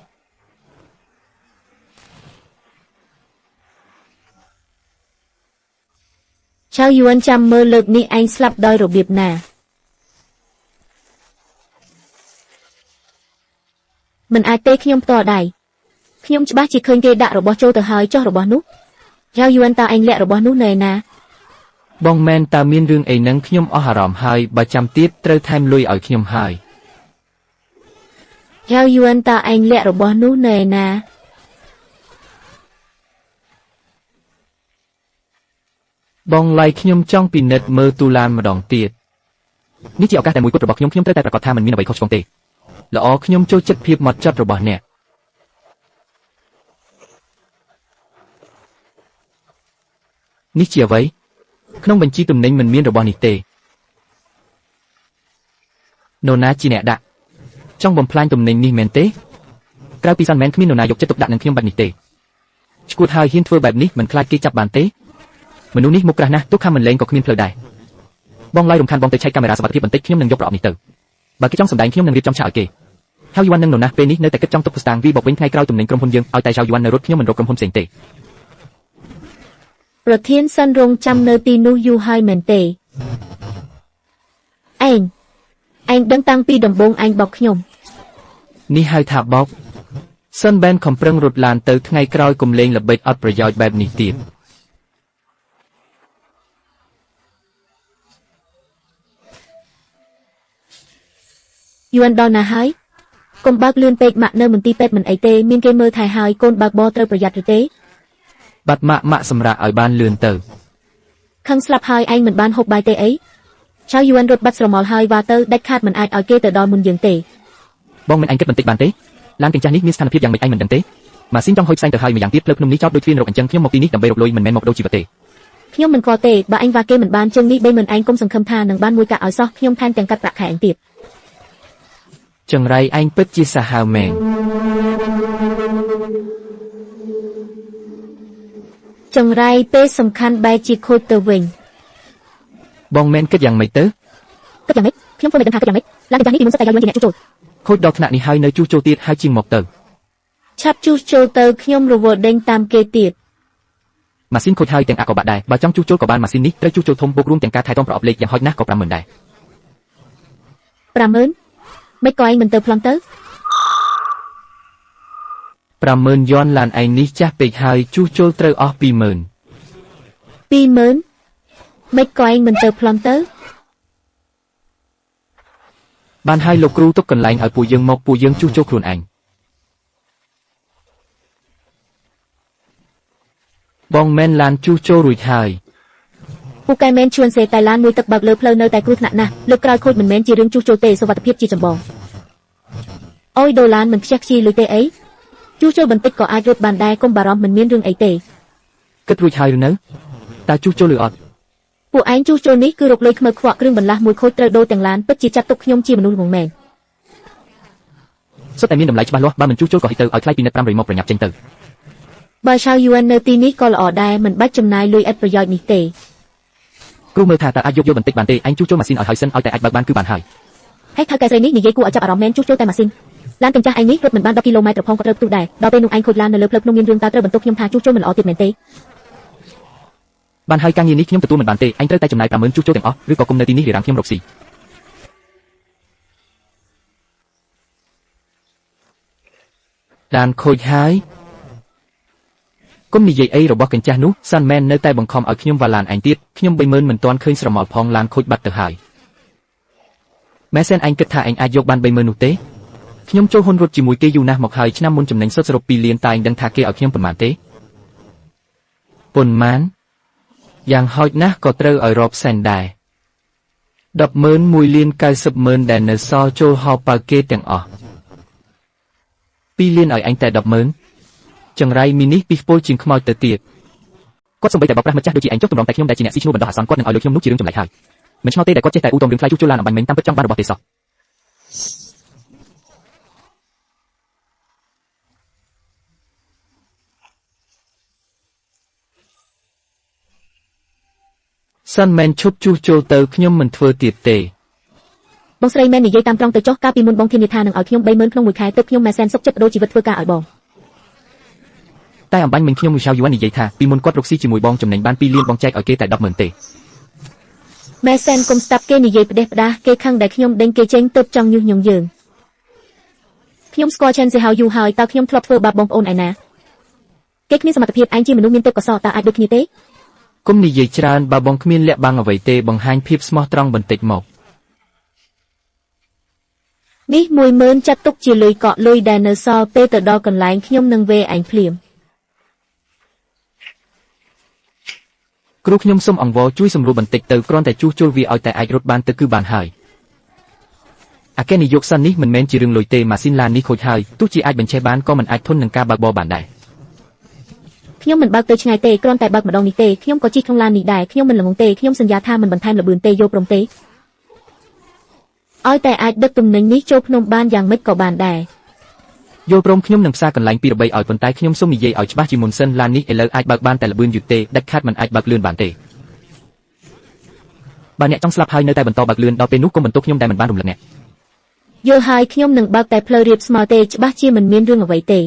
ឆៅយួនចាំមើលលើកនេះឯងស្លាប់ដោយរបៀបណាមិនអាចទេខ្ញុំផ្ទាល់ដៃខ្ញុំច្បាស់ជាឃើញគេដាក់របស់ចូលទៅហើយចុះរបស់នោះឆៅយួនតើឯងលាក់របស់នោះនៅឯណា បងមែនតើមានរឿងអីនឹងខ្ញុំអស់អារម្មណ៍ហើយបើចាំទៀតត្រូវថែមលុយឲ្យខ្ញុំហើយ យ៉ៅយួនតើឯងលាក់របស់នោះនៅឯណា បងឡៃខ្ញុំចង់ពិនិត្យមើលទូឡានម្ដងទៀតនេះជាឱកាសតែមួយគត់របស់ខ្ញុំខ្ញុំត្រូវតែប្រកាសថាមិនមានអ្វីខុសឆ្គងទេល្អខ្ញុំចូលចិត្តភាពម៉ត់ចត់របស់អ្នកនេះជាអ្វីក្នុងបញ្ជីទំនិញមិនមានរបស់នេះទេនរណាជាអ្នកដាក់ចង់បំផ្លាញទំនិញនេះមែនទេក្រៅពីសាន់មែនគ្មាននរណាយកចិត្តទុកដាក់នឹងខ្ញុំបែបនេះទេឈួតហើយហ៊ានធ្វើបែបនេះមិនខ្លាចគេចាប់បានទេមនុស្សនេះមុខក្រាស់ណាស់ទោះខាំមិនលេងក៏គ្មានផ្លូវដែរបងឡៃរំខានបងទៅឆែកកាមេរ៉ាសុវត្ថិភាពបន្តិចខ្ញុំនឹងយកប្រអប់នេះទៅបើគេចង់សម្ដែងខ្ញុំនឹងរៀបចំឆាកឲ្យគេហៅយួននឹងនរណាពេលនេះនៅតែគិតចង់ទុកស្តាងវីបកវិញថ្ងៃក្រោយទំនិញក្រុមហ៊ុនយើងឲ្យតែចៅយួននៅរត់ខ្ញុំមិនរកក្រុមហ៊ុនផ្សេងទេ ប្រធានសិនរងចាំនៅទីនោះយូរហើយមែនទេឯងឯងដឹងតាំងពីដំបូងឯងបោកខ្ញុំ នេះហៅថាបោកសិនបែនខំប្រឹងរត់ឡានទៅថ្ងៃក្រោយគំលេងល្បិចអត់ប្រយោជន៍បែបនេះទៀត យួនដល់ណាហើយកុំបើកលឿនពេកម៉ាក់នៅមន្ទីរពេទ្យមិនអីទេមានគេមើលថែហើយកូនបើកបរត្រូវប្រយ័ត្នឬទេ បាត់ម៉ាក់ម៉ាក់សម្រាប់ឲ្យបានលឿនទៅ ខឹងស្លាប់ហើយឯងមិនបានហូបបាយទេអីចៅយួនរត់បាត់ស្រមោលហើយវ៉ាទៅដាច់ខាតមិនអាចឲ្យគេទៅដល់មុនយើងទេ បងមិនអញគិតបន្តិចបានទេឡានកញ្ចាស់នេះមានស្ថានភាពយ៉ាងម៉េចឯងមិនដឹងទេម៉ាស៊ីនចង់ហុយផ្សែងទៅហើយម្យ៉ាងទៀតផ្លូវភ្នំនេះចោតដូចទ្វារនរកអញ្ចឹងខ្ញុំមកទីនេះដើម្បីរកលុយមិនមែនមកដូរជីវិតទេ ខ្ញុំមិនខ្វល់ទេបើឯងវ៉ាគេមិនបានជើងនេះ30000ឯងកុំសង្ឃឹមថានឹងបានមួយកាក់ឲ្យសោះខ្ញុំថែមទាំងកាត់ប្រាក់ខែឯងទៀត ចង្រៃឯងពិតជាសាហាវមែន ចង្រៃពេលសំខាន់បែរជាខូចទៅវិញ បងមែនគិតយ៉ាងម៉េចទៅ គិតយ៉ាងម៉េចខ្ញុំធ្វើមិនដឹងថាគិតយ៉ាងម៉េចឡានកញ្ចាស់នេះពីមុនសិតតែយួនជាអ្នកជួសជុល ខូចដល់ថ្នាក់នេះហើយនៅជួសជុលទៀតហើយជាងមកទៅ ឆាប់ជួសជុលទៅខ្ញុំរវល់ដេញតាមគេទៀត ម៉ាស៊ីនខូចហើយទាំងអាក់ក៏បាក់ដែរបើចង់ជួសជុលក៏បានម៉ាស៊ីននេះត្រូវជួសជុលធំបូករួមទាំងការថែទាំប្រអប់លេខយ៉ាងហោចណាស់ក៏50000ដែរ 50000មិនក៏ឯងមិនទៅប្លន់ទៅ 50000យន់ឡានឯងនេះចាស់ពេកហើយជួសជុលត្រូវអស់20000 20000មិនក៏ឯងមិនទៅប្លន់ទៅ បានហើយលោកគ្រូទុកកន្លែងឲ្យពួកយើងមកពួកយើងជួសជុលខ្លួនឯងបងមែនឡានជួសជុលរួចហើយ ពូកែមែនឈួនសេតែឡានមួយទឹកបើកលើផ្លូវនៅតែគ្រោះថ្នាក់ណាស់លើកក្រោយខូចមិនមែនជារឿងជួសជុលទេសុវត្ថិភាពជាចម្បងអូយដូឡានមិនខ្ជះខ្ជាយលុយទេអីជួសជុលបន្តិចក៏អាចរត់បានដែរកុំបារម្ភមិនមានរឿងអីទេ គិតរួចហើយឬនៅតើជួសជុលឬអត់ ពួកឯងជួសជុលនេះគឺរកលុយខ្មើខ្វក់គ្រឿងបន្លាស់មួយខូចត្រូវដូរទាំងឡានពិតជាចាត់ទុកខ្ញុំជាមនុស្សល្ងងមែន សុទ្ធតែមានតម្លៃច្បាស់លាស់បើមិនជួសជុលក៏ហិចទៅឲ្យថ្លៃពីនិត500មកប្រញាប់ចេញទៅ បើឆៅយួននៅទីនេះក៏ល្អដែរមិនបាច់ចំណាយលុយឥតប្រយោជន៍នេះទេ គ្រូមើលថាតើអាចយកយល់បន្តិចបានទេឯងជួសជុលម៉ាស៊ីនឲ្យហើយសិនឲ្យតែអាចបើកបានគឺបានហើយ ហេតុថៅកែស្រីនេះនិយាយគួរឲ្យចាប់អារម្មណ៍មែនជួសជុលតែម៉ាស៊ីនឡានកញ្ចាស់ឯងនេះរត់មិនបាន10គីឡូម៉ែត្រផងក៏ត្រូវផ្ទុះដែរដល់ពេលនោះឯងខូចឡាននៅលើផ្លូវភ្នំមានរឿងតើត្រូវបន្ទោសខ្ញុំថាជួសជុលមិនល្អទៀតមែនទេ បានហើយការងារនេះខ្ញុំទទួលមិនបានទេឯងត្រូវតែចំណាយ50000ជួសជុលទាំងអស់ឬក៏គុំនៅទីនេះរារាំងខ្ញុំរកស៊ីឡានខូចហើយគុំនិយាយអីរបស់កញ្ចាស់នោះសាន់មែននៅតែបង្ខំឲ្យខ្ញុំវ៉ាឡានឯងទៀតខ្ញុំ30000មិនទាន់ឃើញស្រមោលផងឡានខូចបាត់ទៅហើយម៉ែសែនឯងគិតថាឯងអាចយកបាន30000នោះទេខ្ញុំចូលហ៊ុនរត់ជាមួយគេយូរណាស់មកហើយឆ្នាំមុនចំណេញសុទ្ធសរុប2លានតែឯងដឹងថាគេឲ្យខ្ញុំប៉ុន្មានទេប៉ុន្មានយ៉ាងហោចណាស់ក៏ត្រូវឲ្យរាប់សែនដែរ100000 1លាន900,000ដែលនៅសល់ចូលហោប៉ៅគេទាំងអស់2លានឲ្យអញតែ100000ចង្រៃមីនេះពីពលជាងខ្មោចទៅទៀតគាត់សំបីតែបោកប្រាស់ម្ចាស់ដូចជាឯងចុះទម្រាំតែខ្ញុំដែលជាអ្នកស៊ីឈ្នួលបណ្ដោះអាសន្នគាត់នឹងឲ្យលុយខ្ញុំនោះជារឿងចម្លែកហើយមិនឆ្ងល់ទេដែលគាត់ចេះតែអ៊ូតមរឿងថ្លៃជួសជុលឡានអំបញ្ញមិញតាមពិតចង់បានរបស់ទេសោះសិនមែនឈប់ជួសជុលទៅខ្ញុំមិនធ្វើទៀតទេ បងស្រីមែននិយាយតាមត្រង់ទៅចុះកាលពីមុនបងធានាថានឹងឲ្យខ្ញុំ30000ក្នុងមួយខែទើបខ្ញុំម៉ែសែនសុខចិត្តបដូរជីវិតធ្វើការឲ្យបង តែអំបញ្ញមិញខ្ញុំវិឆៅយួននិយាយថាពីមុនគាត់រកស៊ីជាមួយបងចំណេញបាន2លានបងចែកឲ្យគេតែ100000ទេ ម៉ែសែនកុំស្ដាប់គេនិយាយផ្ដេសផ្ដាសគេខឹងដែលខ្ញុំដេញគេចេញទើបចង់ញុះញង់យើងខ្ញុំស្គាល់ឆែនសេហៅយូរហើយតើខ្ញុំធ្លាប់ធ្វើបាបបងប្អូនឯណាគេគ្មានសមត្ថភាពឯងជាមនុស្សមានទេពកោសល្យតើអាចដូចគ្នាទេ កុំ គុំនិយាយច្រើនបើបងគ្មានលាក់បាំងអ្វីទេបង្ហាញភាពស្មោះត្រង់បន្តិចមក នេះ10000ចាត់ទុកជាលុយកក់លុយដែលនៅសល់ពេលទៅដល់កន្លែងខ្ញុំនឹងវេឯងភ្លាម គ្រូខ្ញុំសូមអង្វរជួយសម្រួលបន្តិចទៅគ្រាន់តែជួសជុលវាឲ្យតែអាចរត់បានទៅគឺបានហើយអគ្គនាយកសិននេះមិនមែនជារឿងលុយទេម៉ាស៊ីនឡាននេះខូចហើយទោះជាអាចបញ្ឆេះបានក៏មិនអាចធន់នឹងការបើកបរបានដែរ ខ្ញុំមិនបើកទៅឆ្ងាយទេគ្រាន់តែបើកម្ដងនេះទេខ្ញុំក៏ជិះក្នុងឡាននេះដែរខ្ញុំមិនល្ងងទេខ្ញុំសន្យាថាមិនបន្ថែមល្បឿនទេយល់ព្រមទេឲ្យតែអាចដឹកទំនិញនេះចូលភ្នំបានយ៉ាងម៉េចក៏បានដែរ យល់ព្រមខ្ញុំនឹងផ្សារកន្លែងពីរបីឲ្យប៉ុន្តែខ្ញុំសូមនិយាយឲ្យច្បាស់ជាមុនសិនឡាននេះឥឡូវអាចបើកបានតែល្បឿនយឺតទេដាច់ខាតមិនអាចបើកលឿនបានទេបើអ្នកចង់ស្លាប់ហើយនៅតែបន្តបើកលឿនដល់ពេលនោះកុំបន្ទោសខ្ញុំដែលមិនបានរំលឹកអ្នក យល់ហើយខ្ញុំនឹងបើកតែផ្លូវរាបស្មើទេច្បាស់ជាមិនមានរឿងអ្វីទេ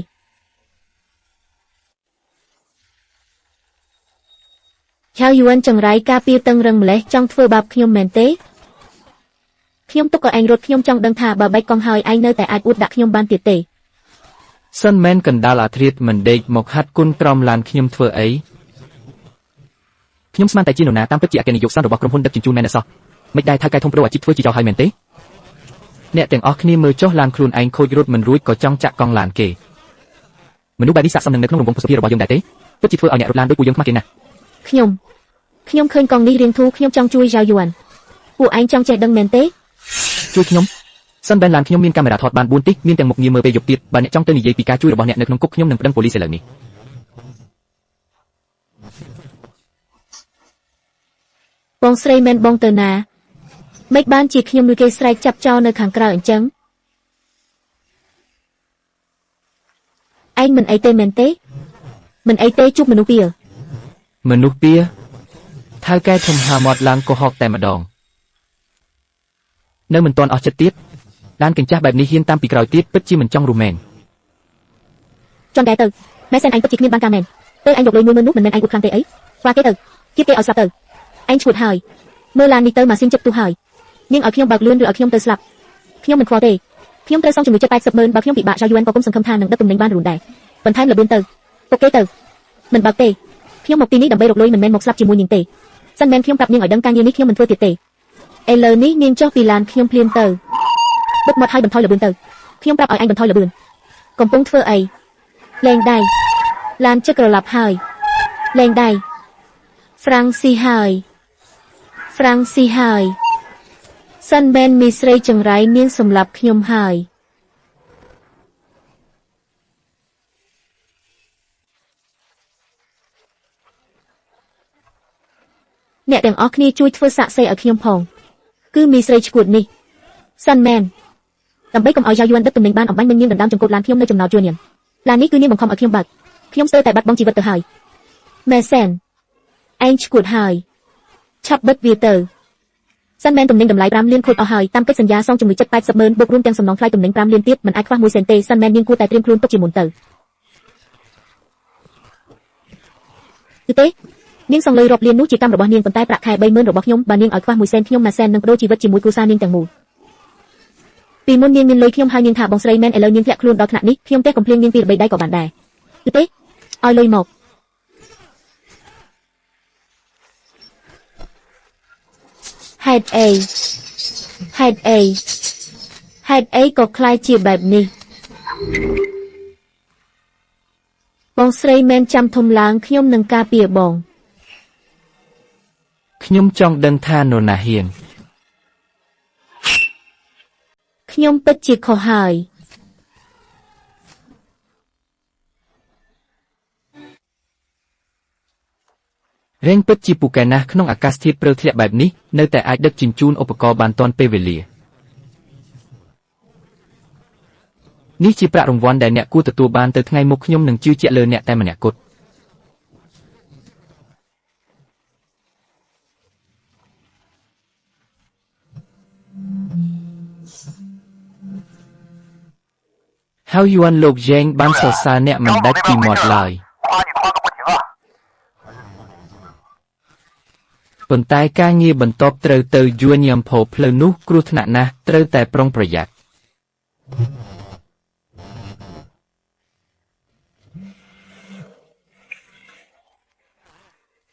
ឆៅយួនចង្រៃការពារតឹងរឹងម្លេះចង់ធ្វើបាបខ្ញុំមែនទេខ្ញុំទុកឲ្យឯងរត់ខ្ញុំចង់ដឹងថាបើបែកកង់ហើយឯងនៅតែអាចអួតដាក់ខ្ញុំបានទៀតទេ សិនមែនកណ្ដាលអាធ្រាតមិនដេកមកហាត់គុណក្រោមឡានខ្ញុំធ្វើអីខ្ញុំស្មានតែជានរណាតាមពិតជាអគ្គនាយកសិនរបស់ក្រុមហ៊ុនដឹកជញ្ជូនមែនអសោះមិនដែរថៅកែធំប្រូអាជីពធ្វើជាចោលហើយមែនទេអ្នកទាំងអស់គ្នាមើលចុះឡានខ្លួនឯងខូចរត់មិនរួចក៏ចង់ចាក់កង់ឡានគេមនុស្សបែបនេះស័ក្តិសមនឹងនៅក្នុងរង្វង់ភស្តុភាររបស់យើងដែរទេពិតជាធ្វើឲ្យអ្នករត់ឡានដូចពួកយើងខ្មាស់គេណាស់ ខ្ញុំខ្ញុំឃើញកង់នេះរៀងធូរខ្ញុំចង់ជួយយ៉ាយួនពួកឯងចង់ចេះដឹងមែនទេ ជួយខ្ញុំសិនបែនឡានខ្ញុំមានកាមេរ៉ាថតបាន4ទិសមានទាំងមុខងារមើលពេលយប់ទៀតបើអ្នកចង់ទៅនិយាយពីការជួយរបស់អ្នកនៅក្នុងគុកខ្ញុំនឹងប្តឹងប៉ូលីសឥឡូវនេះ បងស្រីមែនបងទៅណាមិនបានជាខ្ញុំឬគេស្រែកចាប់ចោលនៅខាងក្រៅអញ្ចឹងឯងមិនអីទេមែនទេមិនអីទេជួបមនុស្សពៀល មនុស្សពៀថៅកែធំហាមាត់ឡើងកុហកតែម្ដងនៅមិនទាន់អស់ចិត្តទៀតឡានកញ្ចាស់បែបនេះហ៊ានតាមពីក្រោយទៀតពិតជាមិនចង់រស់មែន ចង់ដែរទៅម៉ែសែនឯងពិតជាគ្មានបានការមែនពេលឯងយកលុយ10000នោះមិនមែនឯងអួតខ្លាំងទេអីស្វាគេទៅគៀបគេឲ្យស្លាប់ទៅឯងឈួតហើយមើលឡាននេះទៅម៉ាស៊ីនចិត្តទុះហើយនាងឲ្យខ្ញុំបើកលឿនឬឲ្យខ្ញុំទៅស្លាប់ខ្ញុំមិនខ្វល់ទេខ្ញុំត្រូវសងជំងឺចិត្ត80ម៉ឺនបើខ្ញុំពិបាកចៅយួនក៏គុំសង្ឃឹមថានឹងដឹកទំនិញបានរួនដែរបន្ថែមល្បឿនទៅពុកគេទៅមិនបើកទេខ្ញុំមកទីនេះដើម្បីរកលុយមិនមែនមកស្លាប់ជាមួយនាងទេសិនមែនខ្ញុំប្រាប់នាងឲ្យដឹងការងារនេះខ្ញុំមិនធ្វើទៀតទេឥឡូវនេះនាងចុះពីឡានខ្ញុំភ្លាមទៅបិទមាត់ហើយបន្ថយល្បឿនទៅខ្ញុំប្រាប់ឲ្យឯងបន្ថយល្បឿនកំពុងធ្វើអីលែងដៃឡានជិះក្រឡាប់ហើយលែងដៃហ្វ្រាំងស៊ីហើយហ្វ្រាំងស៊ីហើយសិនមែនមីស្រីចង្រៃនាងសម្លាប់ខ្ញុំហើយអ្នកទាំងអស់គ្នាជួយធ្វើសាក់សីឲ្យខ្ញុំផងគឺមីស្រីឈួតនេះសិនមែនដើម្បីកុំឲ្យយ៉ាយួនដឹកទំនិញបានអំបញ្ញមិញនាងដណ្ដើមចង្កូតឡានខ្ញុំនៅចំណោទជួននាងឡាននេះគឺនាងបង្ខំឲ្យខ្ញុំបើកខ្ញុំស្ទើរតែបាត់បង់ជីវិតទៅហើយម៉ែសែនឯងឈួតហើយឆាប់បិទវាទៅសិនមែនទំនិញតម្លៃ5លានខូចអស់ហើយតាមកិច្ចសន្យាសងជំងឺចិត្ត80ម៉ឺនបូករួមទាំងសំណងថ្លៃទំនិញ5លានទៀតមិនអាចខ្វះ1សេនទេសិនមែននាងគួរតែត្រៀមខ្លួនទុកជាមុនទៅគឺទេនាងសងលុយរាប់លាននោះជាកម្មរបស់នាងប៉ុន្តែប្រាក់ខែ30000របស់ខ្ញុំបើនាងឲ្យខ្វះ1សេនខ្ញុំ1សេននឹងបដូរជីវិតជាមួយគ្រួសារនាងទាំងមូលពីមុននាងមានលុយខ្ញុំហើយនាងថាបងស្រីមែនឥឡូវនាងធ្លាក់ខ្លួនដល់ថ្នាក់នេះខ្ញុំទេកំភ្លៀងនាងពីល្បីដៃក៏បានដែរគឺទេឲ្យលុយមកហេតុអីហេតុអីហេតុអីក៏คล้ายជាបែបនេះបងស្រីមែនចាំធំឡើងខ្ញុំនឹងការពារបង ខ្ញុំចង់ដឹងថានរណាហ៊ាន ខ្ញុំពិតជាខុសហើយ រែងពិតជាពូកែណាស់ក្នុងអាកាសធាតុព្រិលធ្លាក់បែបនេះនៅតែអាចដឹកជញ្ជូនឧបករណ៍បានទាន់ពេលវេលានេះជាប្រាក់រង្វាន់ដែលអ្នកគួរទទួលបានទៅថ្ងៃមុខខ្ញុំនឹងជឿជាក់លើអ្នកតែម្នាក់គត់ហើយយួនលោកយ៉េងបានសរសើរអ្នកមិនដាច់ពីមាត់ឡើយប៉ុន្តែការងារបន្ទាប់ត្រូវទៅយួនញ៉ាំផោផ្លូវនោះគ្រោះថ្នាក់ណាស់ត្រូវតែប្រុងប្រយ័ត្ន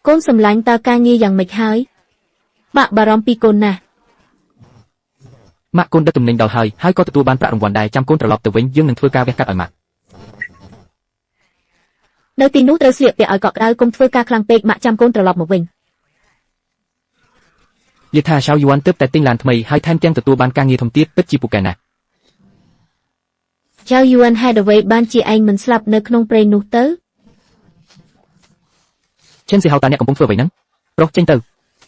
កូនសម្លាញ់តើការងារយ៉ាងម៉េចហើយបាក់បារម្ភពីកូនណាស់ ម៉ាក់កូនដឹកទំនិញដល់ហើយហើយក៏ទទួលបានប្រាក់រង្វាន់ដែរចាំកូនត្រឡប់ទៅវិញយើងនឹងធ្វើការវះកាត់ឲ្យម៉ាក់ នៅទីនោះត្រូវស្លៀកពាក់ឲ្យកក់ក្ដៅកុំធ្វើការខ្លាំងពេកម៉ាក់ចាំកូនត្រឡប់មកវិញ យថាឆៅយួនទើបតែទិញឡានថ្មីហើយថែមទាំងទទួលបានការងារធំទៀតពិតជាពូកែណាស់ ចៅយួនហេតុអ្វីបានជាឯងមិនស្លាប់នៅក្នុងព្រៃនោះទៅ ឈិនស៊ីហៅតាអ្នកកំពុងធ្វើអ្វីហ្នឹងប្រុសចេញទៅ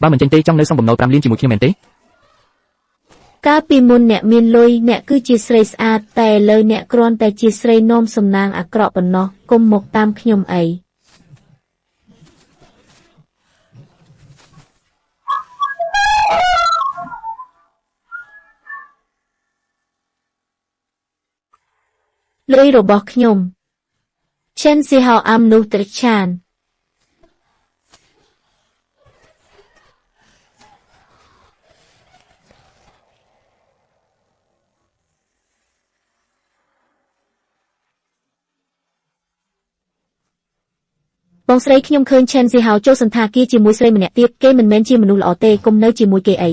បើមិនចេញទេចង់នៅសងបំណុល5លានជាមួយខ្ញុំមែនទេ កាលពីមុនអ្នកមានលុយអ្នកគឺជាស្រីស្អាតតែឥឡូវអ្នកគ្រាន់តែជាស្រីនាំសំណាងអាក្រក់ប៉ុណ្ណោះកុំមកតាមខ្ញុំអីលុយរបស់ខ្ញុំឈិនស៊ីហៅអាំនោះត្រឆានបងស្រីខ្ញុំឃើញឆេនស៊ីហៅចូលសន្តាគារជាមួយស្រីម្នាក់ទៀតគេមិនមែនជាមនុស្សល្អទេកុំនៅជាមួយគេអី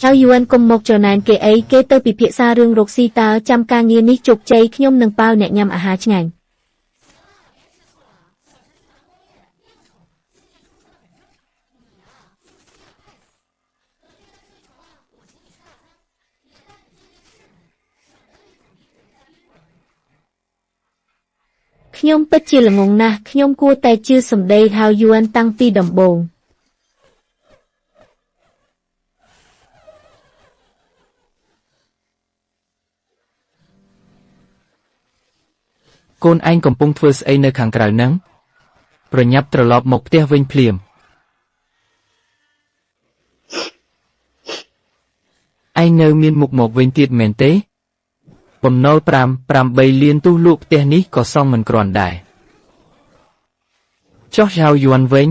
ចៅយួនកុំមកច្រណែនគេអីគេទៅពិភាក្សារឿងរកស៊ីតើចាំការងារនេះជោគជ័យខ្ញុំនឹងប៉ាវអ្នកញ៉ាំអាហារឆ្ងាញ់ខ្ញុំពិតជាល្ងង់ណាស់ខ្ញុំគួរតែជឿសម្ដីហៅយួនតាំងពីដំបូង កូនឯងកំពុងធ្វើស្អីនៅខាងក្រៅហ្នឹងប្រញាប់ត្រឡប់មកផ្ទះវិញភ្លាមឯងនៅមានមុខមកវិញទៀតមែនទេបំណុល5 8លានទោះលក់ផ្ទះនេះក៏សងមិនគ្រាន់ដែរចុះឆៅយួនវិញ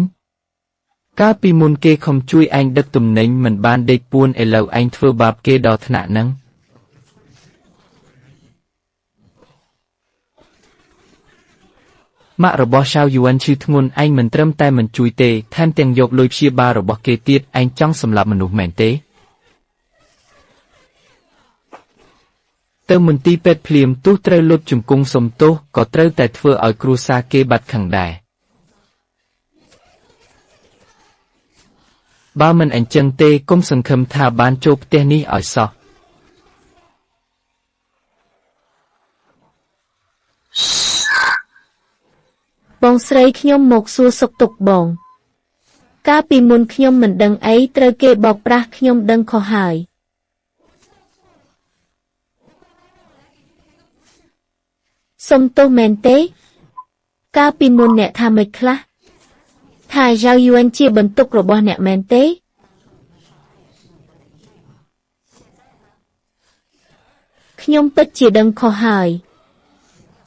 កាលពីមុនគេខំជួយឯងដឹកទំនិញមិនបានដេកពួនឥឡូវឯងធ្វើបាបគេដល់ថ្នាក់ហ្នឹងម៉ាក់របស់ឆៅយួនឈឺធ្ងន់ឯងមិនត្រឹមតែមិនជួយទេថែមទាំងយកលុយព្យាបាលរបស់គេទៀតឯងចង់សម្លាប់មនុស្សមែនទេទៅមន្ទីរពេទ្យភ្លាមទោះត្រូវលុតជង្គង់សុំទោសក៏ត្រូវតែធ្វើឲ្យគ្រួសារគេបាត់ខឹងដែរបើមិនអញ្ចឹងទេកុំសង្ឃឹមថាបានចូលផ្ទះនេះឲ្យសោះ បងស្រីខ្ញុំមកសួរសុខទុក្ខបងកាលពីមុនខ្ញុំមិនដឹងអីត្រូវគេបោកប្រាស់ខ្ញុំដឹងខុសហើយសុំទោសមែនទេកាលពីមុនអ្នកថាម៉េចខ្លះថាយ៉ាវយួនជាបន្ទុករបស់អ្នកមែនទេខ្ញុំពិតជាដឹងខុសហើយ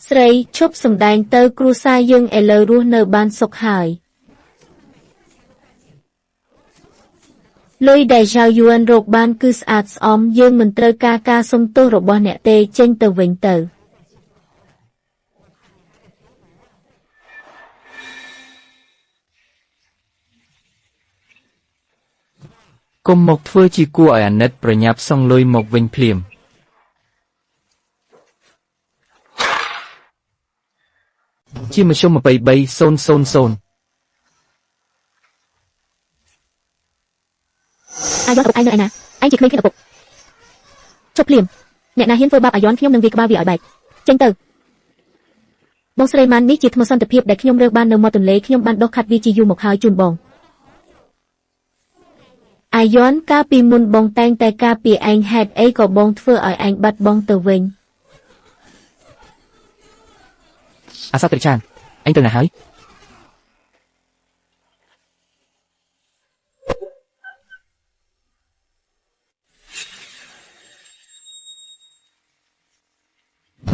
ស្រីឈប់សម្ដែងទៅគ្រួសារយើងឥឡូវរស់នៅបានសុខហើយលុយដែលយ៉ាវយួនរកបានគឺស្អាតស្អំយើងមិនត្រូវការការសុំទោសរបស់អ្នកទេចេញទៅវិញទៅ កុំមកធ្វើជាគួរឲ្យអាណិតប្រញាប់សងលុយមកវិញភ្លាមជាមធ្យម23000 អាយ៉នឪពុកឯងនៅឯណាឯងជាក្មេងគ្មានឪពុកជប់ភ្លាមអ្នកណាហ៊ានធ្វើបាបអាយ៉នខ្ញុំនឹងវាយក្បាលវាឲ្យបែកចេញទៅបងស្រីម៉ាន់នេះជាថ្មសន្តិភាពដែលខ្ញុំរើសបាននៅមាត់ទន្លេខ្ញុំបានដុសខាត់វាជាយូរមកហើយជូនបងអាយ៉នកាលពីមុនបងតែងតែការពារឯងហេតុអីក៏បងធ្វើឲ្យឯងបាត់បង់ទៅវិញ អាសាត្រិឆានឯងទៅណាហើយ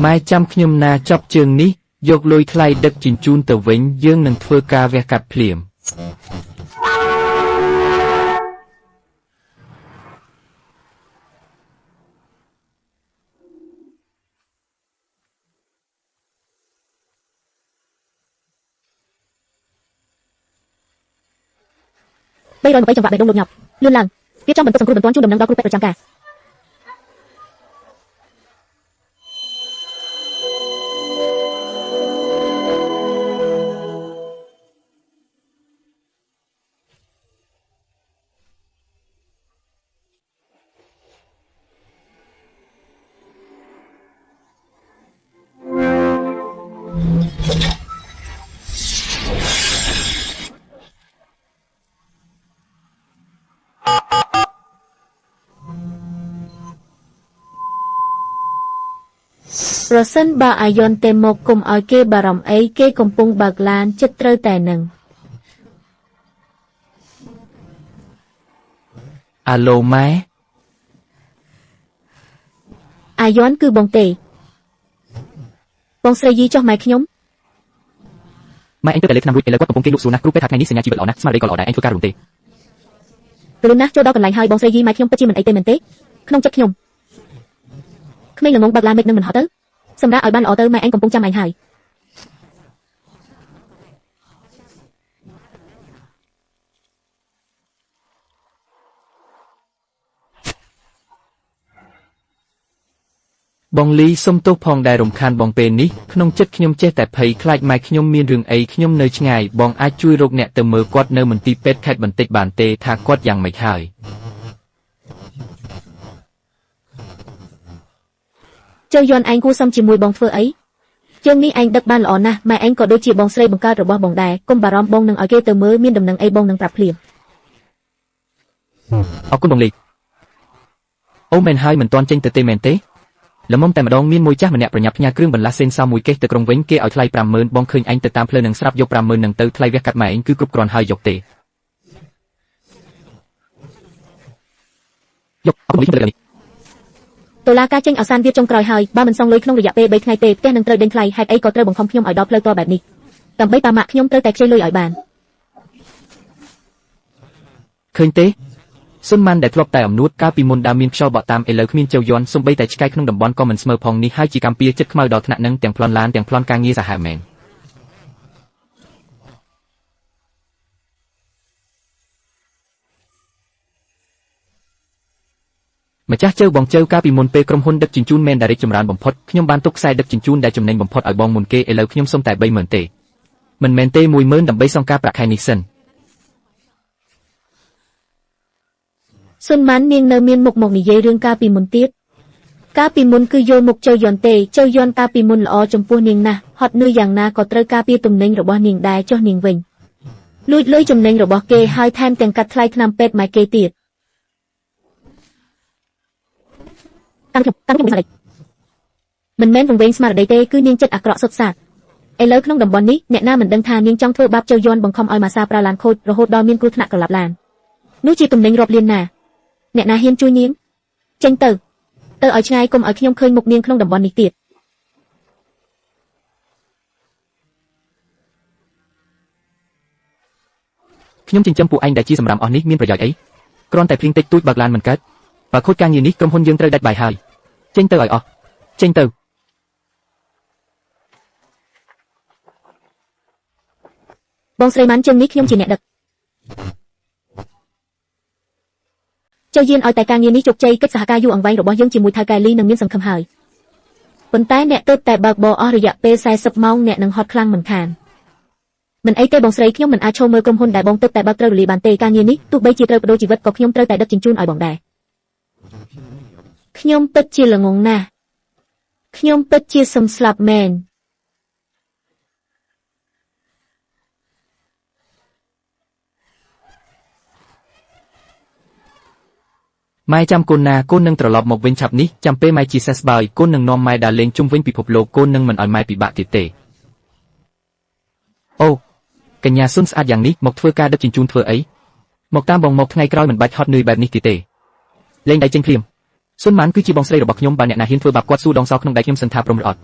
ម៉ែចាំខ្ញុំណាចប់ជើងនេះយកលុយថ្លៃដឹកជញ្ជូនទៅវិញយើងនឹងធ្វើការវះកាត់ភ្លាម 320ចង្វាក់បេះដូងលោតញាប់លឿនឡើងរៀបចំបន្ទប់សង្គ្រោះបន្ទាន់ជូនដំណឹងដល់គ្រូពេទ្យប្រចាំការប្រសិនបើអាយ៉ុនទេមកគុំឲ្យគេបារម្ភអីគេកំពុងបើកឡានចិត្តត្រូវតែនឹង អាឡូម៉ែ អាយ៉ុនគឺបងទេបងស្រីយីចុះម៉ែខ្ញុំ ម៉ែអញទៅតែលេបថ្នាំរួចឥឡូវគាត់កំពុងគេងលក់ស្រួលណាស់គ្រូពេទ្យថាថ្ងៃនេះសញ្ញាជីវិតល្អណាស់ស្មារតីក៏ល្អដែរអញធ្វើការរួមទេ ព្រោះណាស់ចូលដល់កន្លែងហើយបងស្រីយីម៉ែខ្ញុំពិតជាមិនអីទេមែនទេក្នុងចិត្តខ្ញុំក្មេងល្ងងបើកឡានមិននឹងមិនហត់ទៅសម្រាប់ឲ្យបានល្អទៅម៉ែអញកំពុងចាំឯងហើយ បងលីសុំទោសផងដែលរំខានបងពេលនេះក្នុងចិត្តខ្ញុំចេះតែភ័យខ្លាចម៉ែខ្ញុំមានរឿងអីខ្ញុំនៅឆ្ងាយបងអាចជួយរកអ្នកទៅមើលគាត់នៅមន្ទីរពេទ្យខេត្តបន្តិចបានទេថាគាត់យ៉ាងម៉េចហើយ ចៅយន់ឯងគួរសមជាមួយបងធ្វើអីជើងនេះឯងដឹកបានល្អណាស់ម៉ែឯងក៏ដូចជាបងស្រីបង្កើតរបស់បងដែរកុំបារម្ភបងនឹងឲ្យគេទៅមើលមានដំណឹងអីបងនឹងប្រាប់ភ្លាម អរគុណបងលីអូមែនហើយមិនទាន់ចេញទៅទេមែនទេល្មមតែម្ដងមានមួយចាស់ម្នាក់ប្រញាប់ផ្ញើគ្រឿងបន្លាស់សេនសោមួយកេះទៅក្រុងវិញគេឲ្យថ្លៃ50000បងឃើញអញទៅតាមផ្លូវនឹងស្រាប់យក50000នឹងទៅថ្លៃវះកាត់ម៉ែឯងគឺគ្រប់គ្រាន់ហើយយកទេយកអរគុណបងលីខ្ញុំទៅលើនេះ តុលាការចេញឱសានវាចុងក្រោយហើយបើមិនសងលុយក្នុងរយៈពេល3ថ្ងៃទេផ្ទះនឹងត្រូវដេញថ្លៃហេតុអីក៏ត្រូវបង្ខំខ្ញុំឲ្យដល់ផ្លូវតបែបនេះដើម្បីប៉ាម៉ាក់ខ្ញុំត្រូវតែខ្ចីលុយឲ្យបាន ឃើញទេសុនម៉ាន់ដែលធ្លាប់តែអំនួតកាលពីមុនដើមមានខ្យល់បក់តាមឥឡូវគ្មានជៅយន់សំបីតែឆ្កែក្នុងតំបន់ក៏មិនស្មើផងនេះហើយជាកម្ពីចិត្តខ្មៅដល់ថ្នាក់នឹងទាំងប្លន់ឡានទាំងប្លន់ការងារសាហាវមែនម្ចាស់ជើបងជើកាលពីមុនពេលក្រុមហ៊ុនដឹកជញ្ជូនមែនដែលរីកចម្រើនបំផុតខ្ញុំបានទុកខ្សែដឹកជញ្ជូនដែលចំណេញបំផុតឲ្យបងមុនគេឥឡូវខ្ញុំសុំតែ30000ទេមិនមែនទេ10000ដើម្បីសងការប្រាក់ខែនេះសិន សុនម៉ាន់នាងនៅមានមុខមកនិយាយរឿងកាលពីមុនទៀតកាលពីមុនគឺយល់មុខជៅយន់ទេជៅយន់កាលពីមុនល្អចំពោះនាងណាស់ហត់នឿយយ៉ាងណាក៏ត្រូវការពារទំនិញរបស់នាងដែរចុះនាងវិញលួចលុយចំណេញរបស់គេហើយថែមទាំងកាត់ថ្លៃថ្នាំពេទ្យម៉ែគេទៀតតាមខ្ញុំតាមខ្ញុំមិនមែនវង្វេងស្មារតីទេគឺនាងចិត្តអាក្រក់សុទ្ធសាធឥឡូវក្នុងតំបន់នេះអ្នកណាមិនដឹងថានាងចង់ធ្វើបាបជៅយន់បង្ខំឲ្យម៉ាសាប្រើឡានខូចរហូតដល់មានគ្រោះថ្នាក់ក្រឡាប់ឡាននោះជាទំនិញរាប់លានណាអ្នកណាហ៊ានជួយនាងចេញទៅទៅឲ្យឆ្ងាយកុំឲ្យខ្ញុំឃើញមុខនាងក្នុងតំបន់នេះទៀត ខ្ញុំចិញ្ចឹមពួកឯងដែលជាសម្រាមអស់នេះមានប្រយោជន៍អីគ្រាន់តែភ្លៀងតិចតួចបើកឡានមិនកើតបើខូចការងារនេះក្រុមហ៊ុនយើងត្រូវដាច់បាយហើយចេញទៅឲ្យអស់ចេញទៅ បងស្រីម៉ាន់ជើងនេះខ្ញុំជាអ្នកដឹកចៅយានឲ្យតែការងារនេះជោគជ័យកិច្ចសហការយូរអង្វែងរបស់យើងជាមួយថៅកែលីនឹងមានសង្ឃឹមហើយប៉ុន្តែអ្នកទើបតែបើកបរអស់រយៈពេល40ម៉ោងអ្នកនឹងហត់ខ្លាំងមិនខានមិនអីទេបងស្រីខ្ញុំមិនអាចឈរមើលក្រុមហ៊ុនដែលបងទើបតែបើកត្រូវរលាយបានទេការងារនេះទោះបីជាត្រូវបដូរជីវិតក៏ខ្ញុំត្រូវតែដឹកជញ្ជូនឲ្យបងដែរខ្ញុំពិតជាល្ងងណាស់ខ្ញុំពិតជាសំស្លាប់មែន ម៉ែចាំកូនណាកូននឹងត្រឡប់មកវិញឆាប់នេះចាំពេលម៉ែជាសេះស្បើយកូននឹងនាំម៉ែដើរលេងជុំវិញពិភពលោកកូននឹងមិនឲ្យម៉ែពិបាកទៀតទេអូកញ្ញាសុនស្អាតយ៉ាងនេះមកធ្វើការដឹកជញ្ជូនធ្វើអីមកតាមបងមកថ្ងៃក្រោយមិនបាច់ហត់នឿយបែបនេះទៀតទេលេងដៃចេញភ្លាមសុនម៉ាន់គឺជាបងស្រីរបស់ខ្ញុំបើអ្នកណាហ៊ានធ្វើបាបគាត់ស៊ូដងសោក្នុងដៃខ្ញុំសឹងថាព្រមរអត់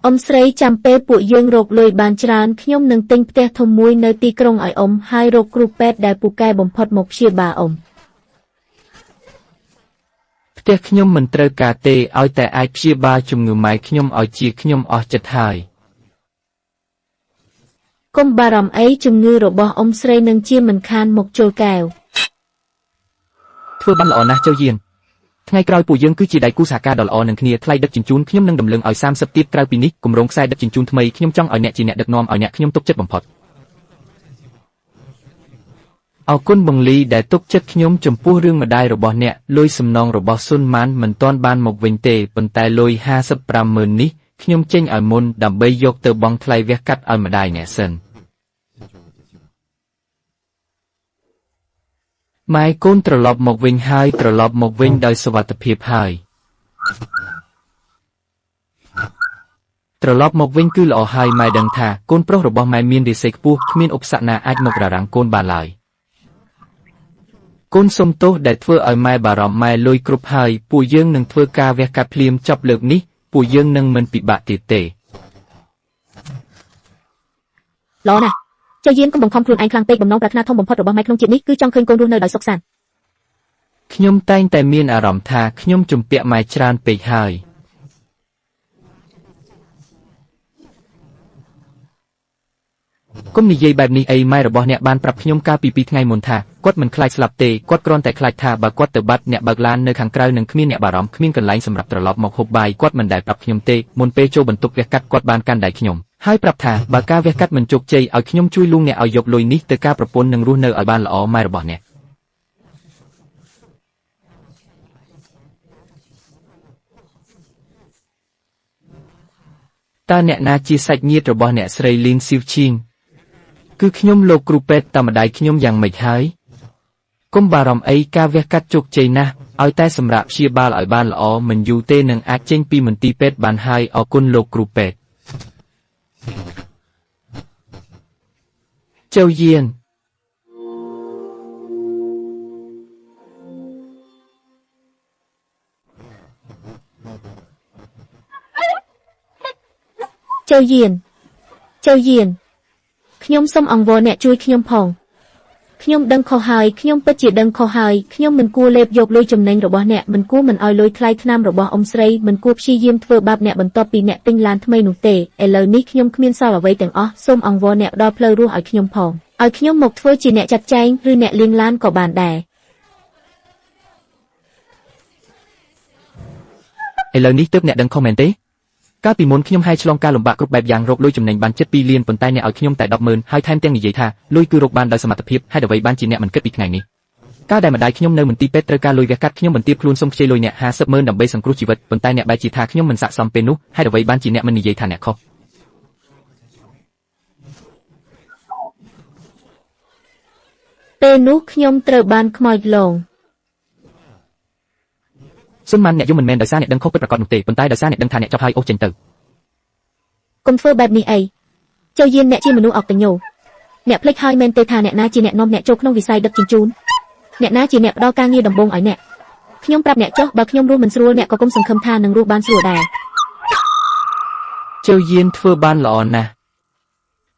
អ៊ំស្រីចាំពេលពួកយើងរកលុយបានច្រើនខ្ញុំនឹងទិញផ្ទះធំមួយនៅទីក្រុងឲ្យអ៊ំហើយរកគ្រូពេទ្យដែលពូកែបំផុតមកព្យាបាលអ៊ំ ផ្ទះខ្ញុំមិនត្រូវការទេឲ្យតែអាចព្យាបាលជំងឺម៉ែខ្ញុំឲ្យជាខ្ញុំអស់ចិត្តហើយ កុំបារម្ភអីជំងឺរបស់អ៊ំស្រីនឹងជាមិនខានមកចូលកែវ ធ្វើបានល្អណាស់ចៅយានថ្ងៃក្រោយពួកយើងគឺជាដៃគូសហការដ៏ល្អនឹងគ្នាថ្លៃដឹកជញ្ជូនខ្ញុំនឹងដំឡើងឲ្យ30ទៀតក្រៅពីនេះគម្រោងខ្សែដឹកជញ្ជូនថ្មីខ្ញុំចង់ឲ្យអ្នកជាអ្នកដឹកនាំឲ្យអ្នកខ្ញុំទុកចិត្តបំផុត អរគុណបងលីដែលទុកចិត្តខ្ញុំចំពោះរឿងម្ដាយរបស់អ្នកលុយសំណងរបស់ស៊ុនម៉ានមិនទាន់បានមកវិញទេប៉ុន្តែលុយ55ម៉ឺននេះខ្ញុំចេញឲ្យមុនដើម្បីយកទៅបង់ថ្លៃវះកាត់ឲ្យម្ដាយអ្នកសិនម៉ែកូនត្រឡប់មកវិញហើយត្រឡប់មកវិញដោយសុវត្ថិភាពហើយត្រឡប់មកវិញគឺល្អហើយម៉ែដឹងថាកូនប្រុសរបស់ម៉ែមានរាសីខ្ពស់គ្មានឧបសគ្គណាអាចមកររាំងកូនបានឡើយកូនសុំទោសដែលធ្វើឲ្យម៉ែបារម្ភម៉ែលុយគ្រប់ហើយពួកយើងនឹងធ្វើការវះកាត់ភ្លាមចប់លើកនេះពួកយើងនឹងមិនពិបាកទៀតទេ ល្អណាស់ចៅយានកុំបង្ខំខ្លួនឯងខ្លាំងពេកបំណងប្រាថ្នាធំបំផុតរបស់ម៉ែក្នុងជាតិនេះគឺចង់ឃើញកូនរស់នៅដោយសុខសាន្ត ខ្ញុំតែងតែមានអារម្មណ៍ថាខ្ញុំជំពាក់ម៉ែច្រើនពេកហើយ គុំនិយាយបែបនេះអីម៉ែរបស់អ្នកបានប្រាប់ខ្ញុំកាលពី2ថ្ងៃមុនថាគាត់មិនខ្លាចស្លាប់ទេគាត់គ្រាន់តែខ្លាចថាបើគាត់ទៅបាត់អ្នកបើកឡាននៅខាងក្រៅនឹងគ្មានអ្នកបារម្ភគ្មានកន្លែងសម្រាប់ត្រឡប់មកហូបបាយគាត់មិនដែលប្រាប់ខ្ញុំទេមុនពេលចូលបន្ទប់វះកាត់គាត់បានកាន់ដៃខ្ញុំហើយប្រាប់ថាបើការវះកាត់មិនជោគជ័យឲ្យខ្ញុំជួយលួងអ្នកឲ្យយកលុយនេះទៅការប្រពន្ធនឹងរស់នៅឲ្យបានល្អម៉ែរបស់អ្នក តើអ្នកណាជាសាច់ញាតិរបស់អ្នកស្រីលីនស៊ីវឈីងគឺខ្ញុំលោកគ្រូពេទ្យតាមម្ដាយខ្ញុំយ៉ាងម៉េចហើយគុំបារម្ភអីការវះកាត់ជោគជ័យណាស់ឲ្យតែសម្រាប់ព្យាបាលឲ្យបានល្អមិនយូរទេនឹងអាចចេញពីមន្ទីរពេទ្យបានហើយអរគុណលោកគ្រូពេទ្យចៅយាន ចៅយានចៅយានខ្ញុំសូមអង្វរអ្នកជួយខ្ញុំផងខ្ញុំដឹងខុសហើយខ្ញុំពិតជាដឹងខុសហើយខ្ញុំមិនគួរលេបយកលុយចំណេញរបស់អ្នកមិនគួរមិនឲ្យលុយថ្លៃថ្នាំរបស់អ៊ំស្រីមិនគួរព្យាយាមធ្វើបាបអ្នកបន្ទាប់ពីអ្នកទិញឡានថ្មីនោះទេឥឡូវនេះខ្ញុំគ្មានសល់អ្វីទាំងអស់សូមអង្វរអ្នកផ្ដល់ផ្លូវរស់ឲ្យខ្ញុំផងឲ្យខ្ញុំមកធ្វើជាអ្នកចាត់ចែងឬអ្នកលាងឡានក៏បានដែរ ឥឡូវនេះទើបអ្នកដឹងខុសមែនទេកាលពីមុនខ្ញុំហែឆ្លងការលំបាកគ្រប់បែបយ៉ាងរកលុយចំណេញបានជិត2លានប៉ុន្តែអ្នកឲ្យខ្ញុំតែ100000ហើយថែមទាំងនិយាយថាលុយគឺរកបានដោយសមត្ថភាពហេតុអ្វីបានជាអ្នកមិនគិតពីថ្ងៃនេះកាលដែលម្ដាយខ្ញុំនៅមន្ទីរពេទ្យត្រូវការលុយវះកាត់ខ្ញុំបន្ទាបខ្លួនសុំខ្ចីលុយអ្នក50ម៉ឺនដើម្បីសង្គ្រោះជីវិតប៉ុន្តែអ្នកបែរជាថាខ្ញុំមិនស័ក្តិសមពេលនោះហេតុអ្វីបានជាអ្នកមិននិយាយថាអ្នកខុស ពេលនោះខ្ញុំត្រូវបានខ្មោចលង សុនម៉ានអ្នកយំមិនមែនដោយសារអ្នកដឹងខុសពិតប្រាកដនោះទេប៉ុន្តែដោយសារអ្នកដឹងថាអ្នកចប់ហើយអូសចេញទៅ កុំធ្វើបែបនេះអីចៅយានអ្នកជាមនុស្សអកតញ្ញូអ្នកភ្លេចហើយមែនទេថាអ្នកណាជាអ្នកនាំអ្នកចូលក្នុងវិស័យដឹកជញ្ជូនអ្នកណាជាអ្នកផ្ដល់ការងារដំបូងឲ្យអ្នកខ្ញុំប្រាប់អ្នកចុះបើខ្ញុំរស់មិនស្រួលអ្នកក៏កុំសង្ឃឹមថានឹងរស់បានស្រួលដែរ ចៅយានធ្វើបានល្អណាស់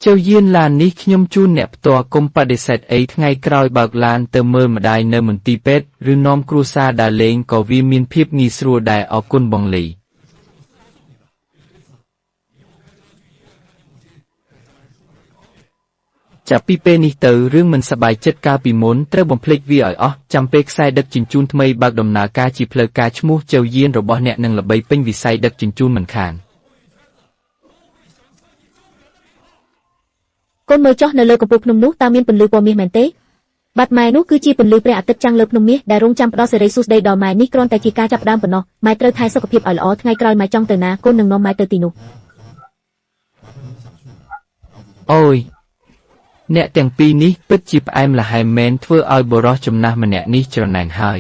ចៅយានឡាននេះខ្ញុំជូនអ្នកផ្ទាល់គុំបដិសេធអីថ្ងៃក្រោយបើកឡានទៅមើលម្ដាយនៅមន្ទីរពេទ្យឬនាំគ្រួសារដើរលេងក៏វាមានភាពងាយស្រួលដែរអរគុណបងលីចាប់ពីពេលនេះទៅរឿងមិនសប្បាយចិត្តកាលពីមុនត្រូវបំភ្លេចវាឲ្យអស់ចាំពេលខ្សែដឹកជញ្ជូនថ្មីបើកដំណើរការជាផ្លូវការឈ្មោះចៅយានរបស់អ្នកនឹងល្បីពេញវិស័យដឹកជញ្ជូនមិនខាន កូនមើលចុះនៅលើកំពូលភ្នំនោះតើមានពន្លឺពណ៌មាសមែនទេបាត់ម៉ែនោះគឺជាពន្លឺព្រះអាទិត្យចាំងលើភ្នំមាសដែលរងចាំផ្ដល់សេរីសួស្តីដល់ម៉ែនេះគ្រាន់តែជាការចាប់ផ្ដើមប៉ុណ្ណោះម៉ែត្រូវថែសុខភាពឲ្យល្អថ្ងៃក្រោយម៉ែចង់ទៅណាកូននឹងនាំម៉ែទៅទីនោះ អូយអ្នកទាំងពីរនេះពិតជាផ្អែមល្ហែមមែនធ្វើឲ្យបុរសចំណាស់ម្នាក់នេះច្រណែនហើយ